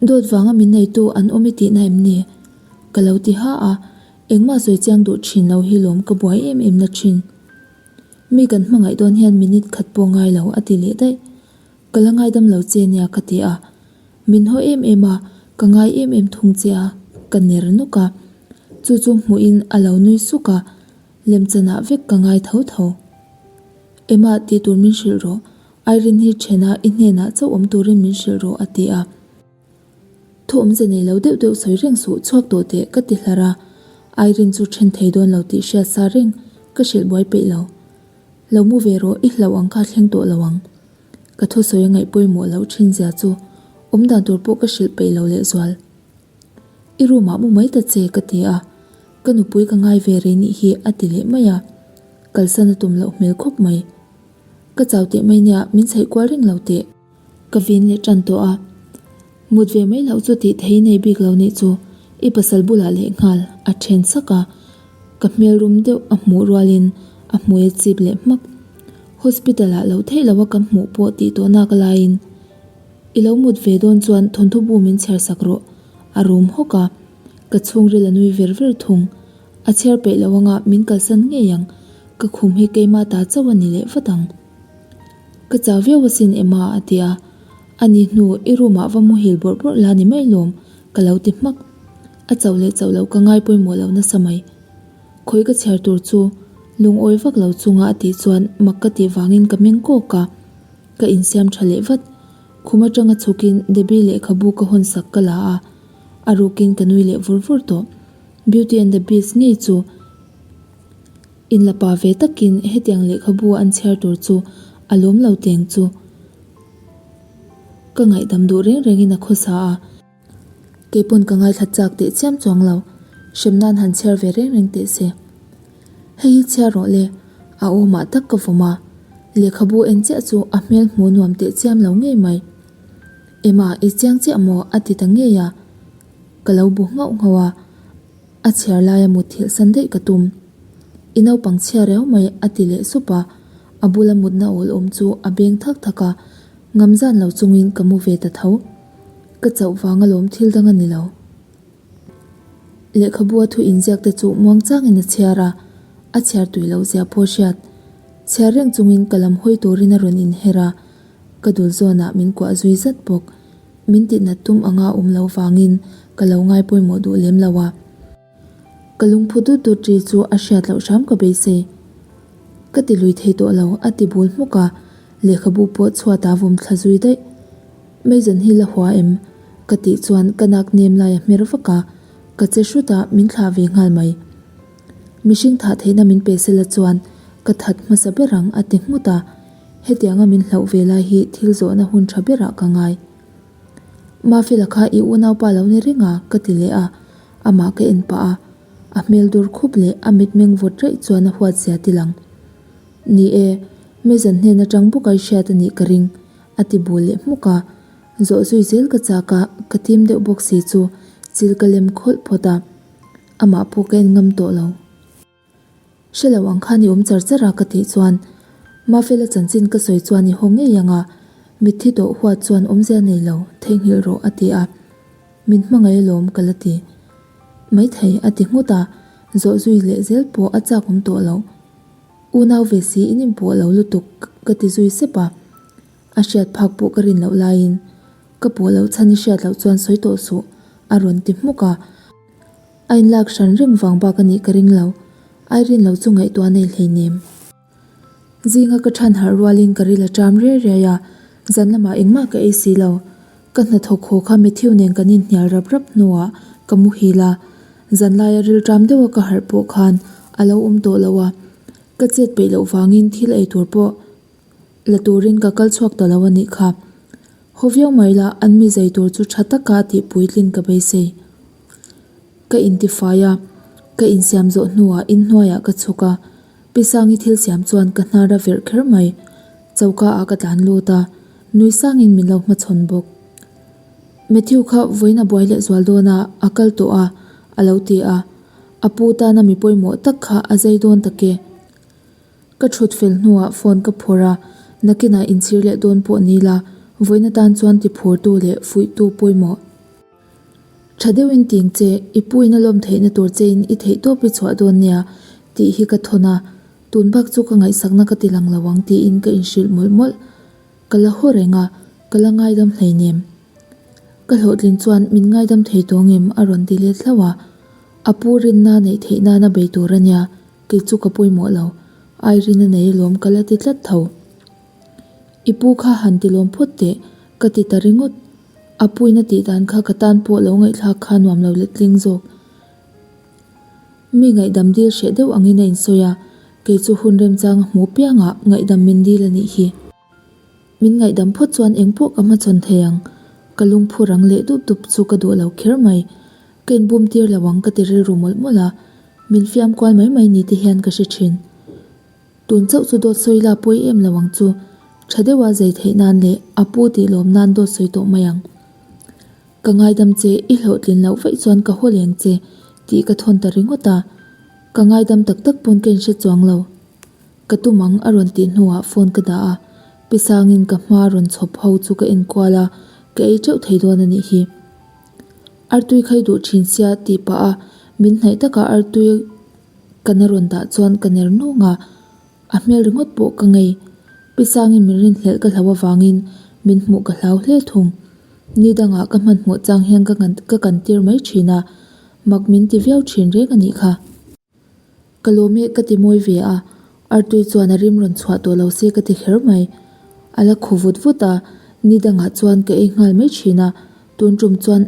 Dawt vanga min neitu an awm i tihna em ni? Ka lo ti ha a, engmah sawi chiang duh thin lo hi lawm ka buai em em na thin. Mi kan hmangaih dawn hian minute khat pawh ngai lo a ti leh daih. Ka la ngaidam lo che nia ka ti a. Min haw em em a, ka ngai em em thung che a, ka ner nawk a. Chu chu hmuhin a lo nui suk a, lemchanah vek ka ngai tho tho. Emma tih tur min hrilh rawh, Irene hi ṭhena i hnenah chauh awm turin min hrilh rawh a ti a. Thu awmze nei lo deuh deuh sawi reng suh chhuak tawh teh ka ti hlar a, Irene chu ṭhen thei dawn lo tih hriat sa reng ka hrilh buai peih lo. Lo mu ve rawh, i hlauh ang kha thleng tawh lo ang. Ka thusawi a ngaih pawimawh loh thin zia chu awm dan tur pawh ka hrilh peih lo lehzual. I room ah mu mai ta che ka ti a, ka nupui ka ngai ve rei nih hi a ti leh mai a, kalsan a tum loh hmel khawp mai. Ka chau teh mai nia min chhaih kual reng lo teh. Ka vin leh tan tawh a, mut ve mai loh chu tih thei nei bik lo nih chu i pasal bulah leh nghal a then sak a, ka hmel rum deuh a hmuh rualin a hmui a chip leh hmak. Hospital ah lo theih lo a ka hmuh pawh tih tawh nak laiin i lo mut ve dawn chuan thawnthu bu min chhiar sak rawh a rum hawk a, ka chhungril a nui ver ver thung. A chhiar peih lo anga min kalsan ngei ang, ka khum hi keimah ta chauh a ni leh vat ang. Ka chau viau asin Emma a ti a, ani hnu i room ah va muhil bawrh bawrh la ni mai lawm ka lo ti hmak. A chauh leh chauh loh ka ngai pawimawh lo nasa mai. Khawi ka chhiar tur chu lungawi vak lo chunga a tih chuan mak ka tih vangin ka meng kawk a, ka insiam tha leh vat. Khum atanga chhukin Debbie lehkhabu ka hawn sak ka la a, a rukin ka nui leh vur vur tawh. Beauty and the Beast ngei chu Inla pa ve takin hetiang lehkhabu an chhiar tur chu a lawm lo teng chu ka ngaihdam duh reng rengin a khawsa a. Kei pawn ka ngaithla chak teh chiam chuang lo, hrem nan han chhiar ve reng reng teh se. Hei hi chhiar rawh le, a awmah tak ka vawm a, lehkhabu en chiah chu a hmel hmuh nuam teh chiam lo ngei mai. Emma i chiang chiah maw? a ti ta ngei a. Ka lo bu nghauh nghauh a, a chhiar laia mutthilh san daih ka tum. I naupang chhia riau mai a ti leh sup a, a bula mutna awl awm chu a beng thak thak a, ngam zan lo chungin ka mu ve ta tho. Ka chauh vang alawm thil dang a ni lo. Lehkhabu a thu inziak te chu muang changin a chhiar a, a chhiar tui loh zia pawh hriat. Chhiar reng chungin ka lam hawi turin a rawn inher a, ka dul zawnah min kuah zui zat bawk. Min tihnat tum anga awm lo vangin ka lo ngai pawimawh duh lem lo a. Ka lungphu dut dut ri chu a hriat loh hram ka beisei. Ka ti lui thei tawh lo a ti bul hmuk a, lehkhabu pawh chhuat a vawm thla zui daih. Mason hi la hua em? Ka tih chuan ka nak nem lai a hmer vak a, ka che hrut a min thlah ve nghal mai. Mihring thah theihna min pe sela chuan ka that hmasa ber ang a ti nghut a, hetianga min hlauh ve lai hi thil zawhna hun tha berah ka ngai. Mafela kha i unaupa lo ni reng a ka ti leh a, amah ka en pah a, a hmel dur khup leh a mitmeng vawt raih chuan a huat zia ti lang. Ni e, Mason hnen atang bawk a i hriat a nih ka ring a ti bul leh hmuk a, zawh zui zel ka chak a, ka tim deuh bawk si chu chil ka lem khawlh phawt a, amah pawh ka en ngam tawh lo. Hre lo ang khan i awm char char a ka tih chuan Mafela chanchin ka sawi chuan i haw ngei ang a, mitthi tawh huat chuan awmzia nei lo, theihnghilh rawh a ti a, min hmangaih alawm ka la ti maithei a ti nghut a, zawh zui leh zel pawh a chak awm tawh loh. Unau ve si in inpawh lo lutuk ka ti zui sep a, a hriat phak pawh ka rin loh laiin ka pawh loh chhan i hriat loh chuan sawi tawh suh a rawn ti hmuk a, a inlak hran reng vang bak a nih ka ring lo, Irene lo chu ngaihtuah nei hleinem. Zinga ka than harh rualin ka ril a ṭam riai riai a, zan lamah engmah ka ei si lo. Ka hnathawk haw kha Matthew nen kan inhnial rap rap hnuah ka muhil a, zan laia ril ṭam deuha ka harh pawh khan a lo awm tawh lo a, ka chet peih loh vangin thil ei tur pawh la turin ka kal chhuak ta lo a nih kha. Haw viau mai la, an mi zai tur chu ṭha taka tih puitlin ka beisei. Ka intifai a, ka insiam zawh hnuah inhnuaiah ka chhuk a, Pi Sangi thil siam chuan ka hnar a verh kher mai. Choka ah ka tlan lut a, nui sangin min lo hmachhawn bawk. Matthew kha vawiin a buai leh zual dawn a, a kal tawh a, a lo ti a. A pu tana mi pawimawh tak kha a zai dawn tak e. Ka thut fel hnuah phone ka phawrh a, nakinah inchhir leh dawn pawh ni la, vawiin atan chuan ti phurtu leh fuihtu pawimawh. Tha deuhin ting che, i puin a lawm theihna tur chein i theih tawp i chhuah dawn nia tih hi ka thawn a, tun bak chu ka ngaihsakna ka ti lang lo ang tiin ka inhrilh mawlh mawlh. Ka la haw reng a, ka la ngaidam hleinem. Ka hlawhtlin chuan min ngaidam thei tawh ngem a rawn ti let hlauh a, a pu rinna neih theih nana bei tur a nia, kei chu ka pawimawh lo, Irene a nei alawm ka la ti tlat tho. I pu kha han ti lawm phawt teh, ka ti ta ringawt. A puina tih dan kha ka tan pawh lo ngaihthlak kha nuam lo let tling zawk. Mi ngaihdam dil hreh deuh angin a insawi a, kei chu hun remchang a hmu piangah ngaihdam min dil a nih hi. Min ngaihdam phawt chuan eng pawh ka hmachhawn thei ang. Ka lungphu rang leh dup dup chu ka duh lo kher mai. Ka inbum tir lo ang ka ti rilru mawlh mawlh a, min fiam kual mai mai ni te hian ka hre thin. Tun chauh chu dawt sawi la pawi em lo ang chu. Tha deuha zai theih nan leh a pu tih lawm nan dawt sawi tawh mai ang. Ka ngaidam che, i hlawhtlin loh vaih chuan ka haw leng che tih ka thawn ta ringawt a. Ka ngaidam tak tak pawn ka inhre chuang lo. Ka tum ang a rawn tih hnuah phone ka dah a. Pi Sangin ka hma rawn chhawp ho chu ka enkual a, ka ei teuh thei dawn a nih hi. Artui kha i duh thin sia tih pah a min hnaih takah artui Ka na rawn dah chuan ka ner nung a, a hmel ringawt pawh ka ngei. Pi Sangin min rinhlelh ka hlau avangin min hmuh ka hlau hle thung. Ni dangah ka hmanhmawh chang hian ka ka kan tir mai thin a, mak min ti viau thin reng a nih kha. Ka lawm e ka ti mawi ve a, Artui chuan a rim rawn chhuah tawh lo se ka ti kher mai. A la khaw vut vut a, ni dangah chuan ka ei nghal mai thin a, tun tum chuan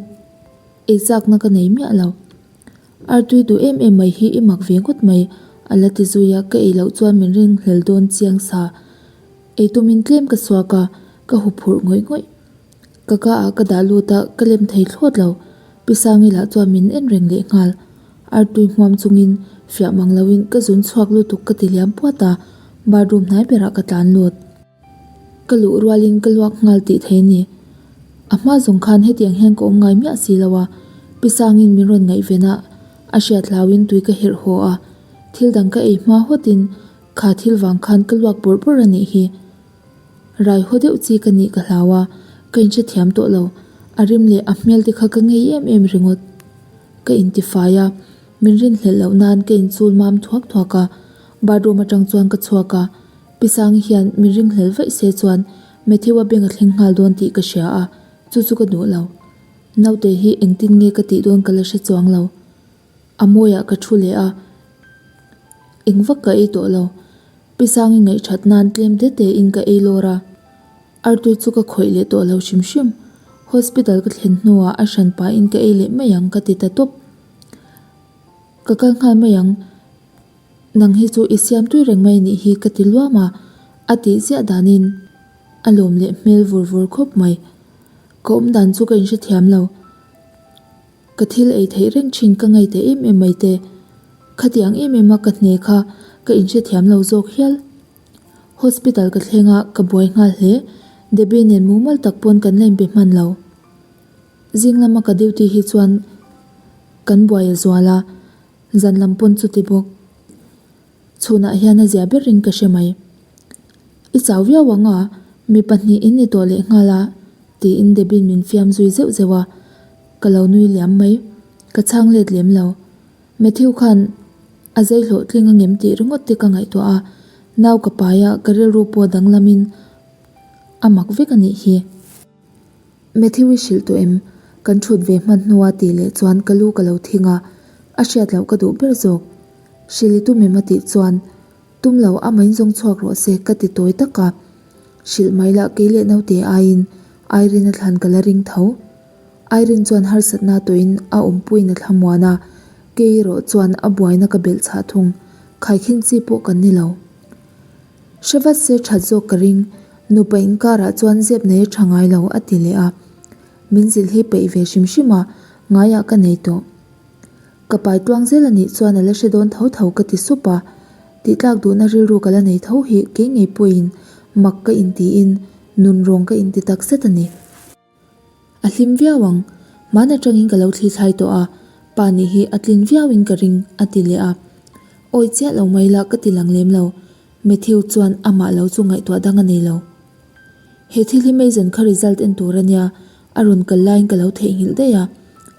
ei chakna ka nei miah lo. Artui duh em em mai hi i mak ve ngawt mai, a la ti zui a, ka ei loh chuan min ringhlel dawn chiang sa. Ei tumin tlem ka suak a, ka hu phurh ngawih ngawih. Ka ka ah ka dah lut a, ka lem thei thlawt lo. Pi Sangi lah chuan min en reng leh nghal. Artui hmuam chungin fiah mang loin ka zun chhuak lutuk ka ti liam puat a, bathroom hnai berah ka tlan lut. Ka luh rualin ka luak nghal tih thei a ni. A hma zawng khan hetiang hian ka awm ngai miah si lo a. Pi Sangin min rawn ngaihven a, a hriat hlauin tui ka herh haw a, thil dang ka ei hma hawtin kha thil vang khan ka luak bawrh bawrh a nih hi. Rai haw deuh chi ka nih ka hlau a, ka inhrethiam tawh lo. A rim leh a hmel te kha ka ngei em em ringawt. Ka intifai a, min rinhlelh loh nan ka inchul mam thuak thuak a, bathroom atang chuan ka chhuak a, Pi Sangi hian min ringhlel vaih se chuan Matthew-a beng a thleng nghal dawn tih ka hria a, chu chu ka duh lo. Naute hi engtin nge ka tih dawn ka la hre chuang lo. A mawiah ka thu leh a, eng vak ka ei tawh lo. Pi Sangi ngaihthat nan tlem te te in ka ei lawr a, artui chu ka khawih leh tawh lo hrim hrim. Hospital ka thlen hnuah a hran pahin ka ei leh mai ang ka ti ta tawp. Ka kal nghal mai ang, nang hi chu i siam tui reng mai nih hi ka ti luam a, a tih ziah danin a lawm leh hmel vur vur khawp mai. Ka awm dan chu ka inhrethiam lo. Ka thil ei theih reng thin ka ngaih ta em em mai te. Khatiang em em a ka hne kha ka inhrethiam lo zawk hial. Hospital ka thleng a, ka buai nghal hle. Debbie nen mumal tak pawn kan la inbe hman lo. Zing lama ka duty hi chuan kan buai a zual a, zan lam pawn chuti bawk. Chhunah hian a zia ber in ka hre mai. I chau viau ang a, mi pahnih in ni tawh leh nghal a, tiin Debbie min fiam zui zeuh zeuh a, ka lo nui liam mai. Ka chhang let lem lo. Matthew khan a zei hlawhtling a ngem tih ringawt te ka ngaihtuah a, nau ka pai a, ka rilru pawh danglamin a mak vek a nih hi. Matthew i hrilh tawh em? Kan thut ve hman hnua tih leh chuan ka lu ka lo thing a, a hriat loh ka duh ber zawk. Hrilh i tum em a tih chuan, Tum lo, a main zawng chhuak rawh se ka ti tawi tak a. Hrilh mai lah kei leh naute aiin Irene a thlan ka la ring tho. Irene chuan harsatna tawhin a awmpuiin a thlamuan a, kei erawh chuan a buaina ka belh chhah thung, khaikhin chi pawh kan ni lo. Hre vat se that zawk ka ring, nupa inkarah chuan zep nei a tha ngai lo a ti leh a. Min zilh hi peih ve hrim hrim a, ngaiah ka nei tawh. Ka pai tluang zel a nih chuan a la hre dawn tho tho ka ti sup a, tihtlak duhna rilru ka la nei tho hi kei ngei pawhin mak ka intiin nunrawng ka inti tak zet a ni. A hlim viau ang. Hman atangin ka lo thli thlai tawh a, pa nih hi a tlin viauin ka ring, a ti leh a. Awi chiah lo mai la ka ti lang lem lo. Matthew chuan amah lo chu ngaihtuah dang a nei lo. He thil hi Mason kha result en tur a nia, a rawn kal laiin ka lo theihnghilh daih a.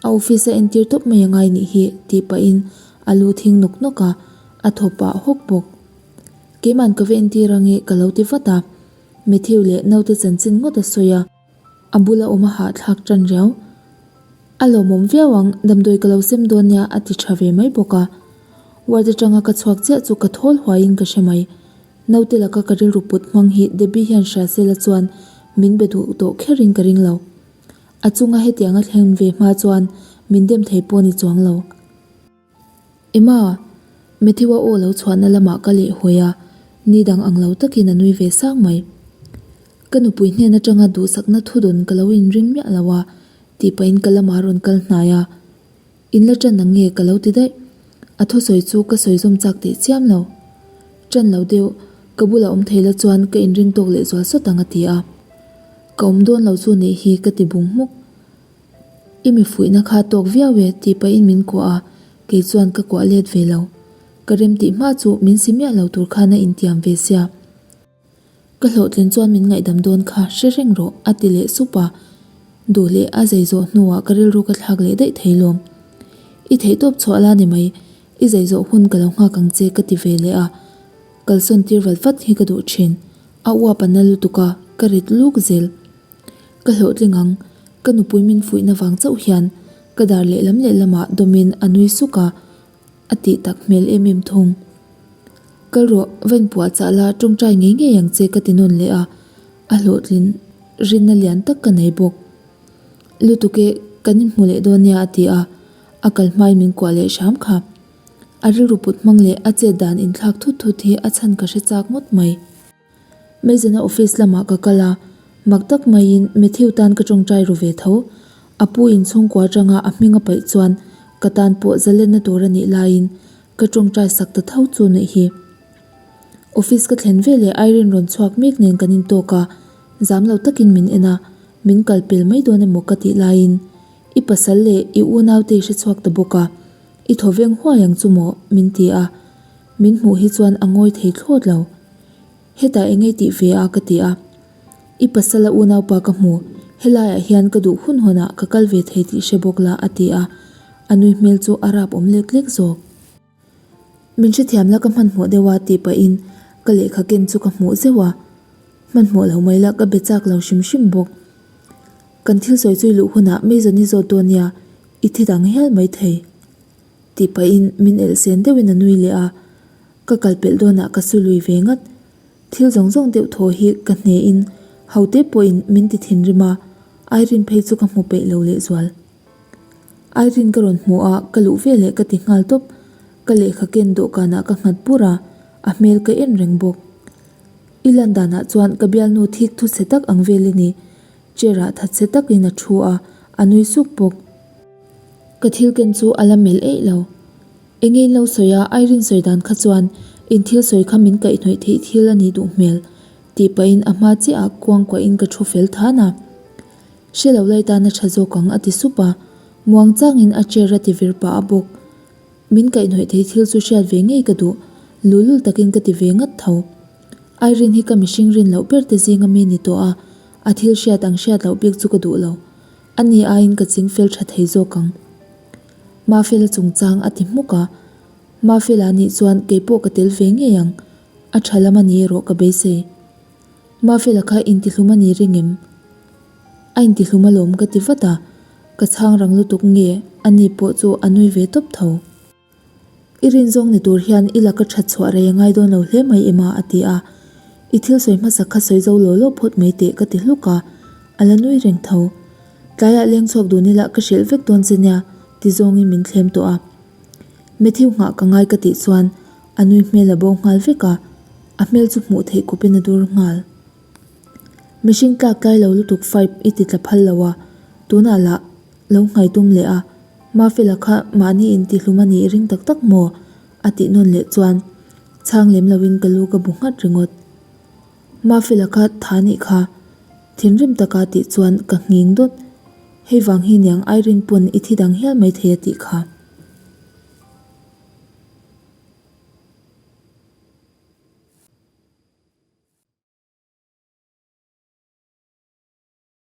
A office a entir tawp mai angai nih hi, tih pahin a lu thing nawk nawk a, a thaw pah hawk bawk. Keiman ka va entir ange ka lo ti vat a. Matthew leh naute chanchin ngawt a sawi a. A bula awm a hahthlak tan riau. A lawmawm viau ang, damdawi ka lo sem dawn nia a ti tha ve mai bawk a. Ward atanga ka chhuak chiah chu ka thawl huaiin ka hre mai. Naute laka ka rilru put hmang hi Debbie hian hria sela chuan min be duh tawh kherin ka ring lo. A chunga hetianga thlen ve hma chuan min dem thei pawh ni chuang lo. Emma! Matthew-a aw lo chhuahna lamah ka leh hawi a, ni dang ang lo takin a nui ve sang mai. Ka nupui hnen atanga duhsakna thudawn ka lo inring miah lo a, tih pahin ka lamah a rawn kal hnai a. In la ṭan ang nge ka lo ti daih. A thusawi chu ka sawi zawm chak teh chiam lo. Ṭan lo deuh, ka bulah awm thei la chuan ka inring tawk leh zual sawt ang a ti a. Ka awm dawn lo chu nih hi ka ti bung hmuk. I mi fuihna kha tawk viau e tih pahin min kuah a, kei chuan ka kuah let ve lo. Ka rem tih hma chu min si miah lo tur khan a intiam ve sia. Ka hlawhtlin chuan min ngaihdam dawn kha hre reng rawh a ti leh sup a, duh leh a zei zawh hnuah ka rilru ka thlak leh daih thei lawm. I theihtawp chhuah la ni mai, i zei zawh hun ka lo nghak ang che ka ti ve leh a, kalsawn tir vat vat hi ka duh thin. A uap a na lutuk a, ka rit luk zel. Ka hlawhtling ang, ka nupui min fuihna vang chauh hian ka dar lehlam lehlamah dawmin a nui suk a, a tih tak hmel em em thung. Kal rawh, va inpuah chah la, tawngtai ngei ngei ang che ka ti nawn leh a, a hlawhtlin rinna lian tak ka nei bawk. Lutuk e, kan inhmu leh dawn nia a ti a, a kal hmain min kuah leh hram kha. A rilru put hmang leh a chet dan inthlak thut thut hi a chhan ka hre chak ngawt mai. Mason-a office lamah ka kal a, mak tak maiin Matthew tan ka tawngtai ru ve tho. A pu inchhungkua atanga a hming a paih chuan ka tan pawh zalenna tur a nih laiin ka tawngtai sak ta tho chu nuih hi. Office ka thlen veleh Irene rawn chhuak mek nen kan intawk a, zam lo takin min en a, min kal pel mai dawn emaw ka tih laiin. I pasal leh i unaute i hrechhuak ta bawk a, i thaw veng huai ang chu maw? min ti a, min hmuh hi chuan a ngawi thei thlawt lo. Hetah eng ei tih ve a ka ti a. I pasala unaupa ka hmu, helaiah hian ka duh hun hawnah ka kal ve thei tih hre bawk la a ti a, a nui hmel chu a rap awm lek lek zawk. Min hrethiam la ka hmanhmawh deuh a tih pahin ka lehkha ken chu ka hmuh zeuh a, hmanhmawh lo mai la ka be chak lo hrim hrim bawk. Kan thil sawi chu i luh hunah Mason i zawt dawn nia, i thi dang hial mai thei tih pahin min elh sen deuhin a nui leh a, ka kal pelh dawnah ka su lui ve ngat. Thil zawng zawng deuh thaw hi ka hnehin hote pawhin min ti thinrim a, Irene phei chu ka hmu peih lo lehzual. Irene ka rawn hmu a, ka luh veleh ka ti nghal tawp. Ka lehkha ken dawhkanah ka nghat bur a, a hmel ka en reng bawk. I lan danah chuan ka bialnu thik thu chhe tak ang vel i ni. Chair ah thatchhe takin a thu a, a nui suk bawk. Ka thil ken chu a la melh eih lo. Eng nge in lo sawi a, Irene sawi dan kha chuan in thil sawi kha min kaihhnawih theih thil a nih duh hmel tih pahin a hma chiah ah kuang kuahin ka thu fel than a. Hre lo lai tan a tha zawk ang a ti sup a, muang changin a chair a ti vir pah a bawk. Min kaihhnawih thei thil chu hriat ve ngei ka duh, lulul takin ka ti ve ngat tho. Irene hi ka mihring rin loh ber te zinga mi ni tawh a, a thil hriat ang hriat loh bik chu ka duh lo. Ani aiin ka ching fel tha thei zawk ang. Mafela chungchang a ti hmuk a, Mafela nih chuan keipawh ka tel ve ngei ang, a tha lam a ni erawh ka beisei. Mafela kha intihlum a ni ring em? A intihlum alawm ka ti vat a, ka chhang rang lutuk nge ani pawh chu a nui ve tawp tho. I rin zawng ni tur hian i laka that chhuah rei a ngai dawn lo hle mai em a? a ti a. I thil sawi hmasak kha sawi zo law law phawt mai teh ka ti hluk a, a la nui reng tho. Tlaiah leng chhuak dun ila ka hrilh vek dawn che nia ti zawngin min thlem tawh a. Matthew nghah ka ngai ka tih chuan a nui hmel a bo nghal vek a, a hmel chu hmuh theih kawpin a dur nghal. Mihring tlak tlai lo lutuk fipe i ti tla phal lo a, tunah lah lo nghai tum leh a, Mafela kha mahni intihlum a nih ring tak tak maw? a tih nawn leh chuan chhang lem loin ka lu ka bu nghat ringawt. Mafela kha tha nih kha thinrim taka tih chuan ka nghing dawt. Hei vang hi niang Irene pawn i thi dang hial maithei a tih kha.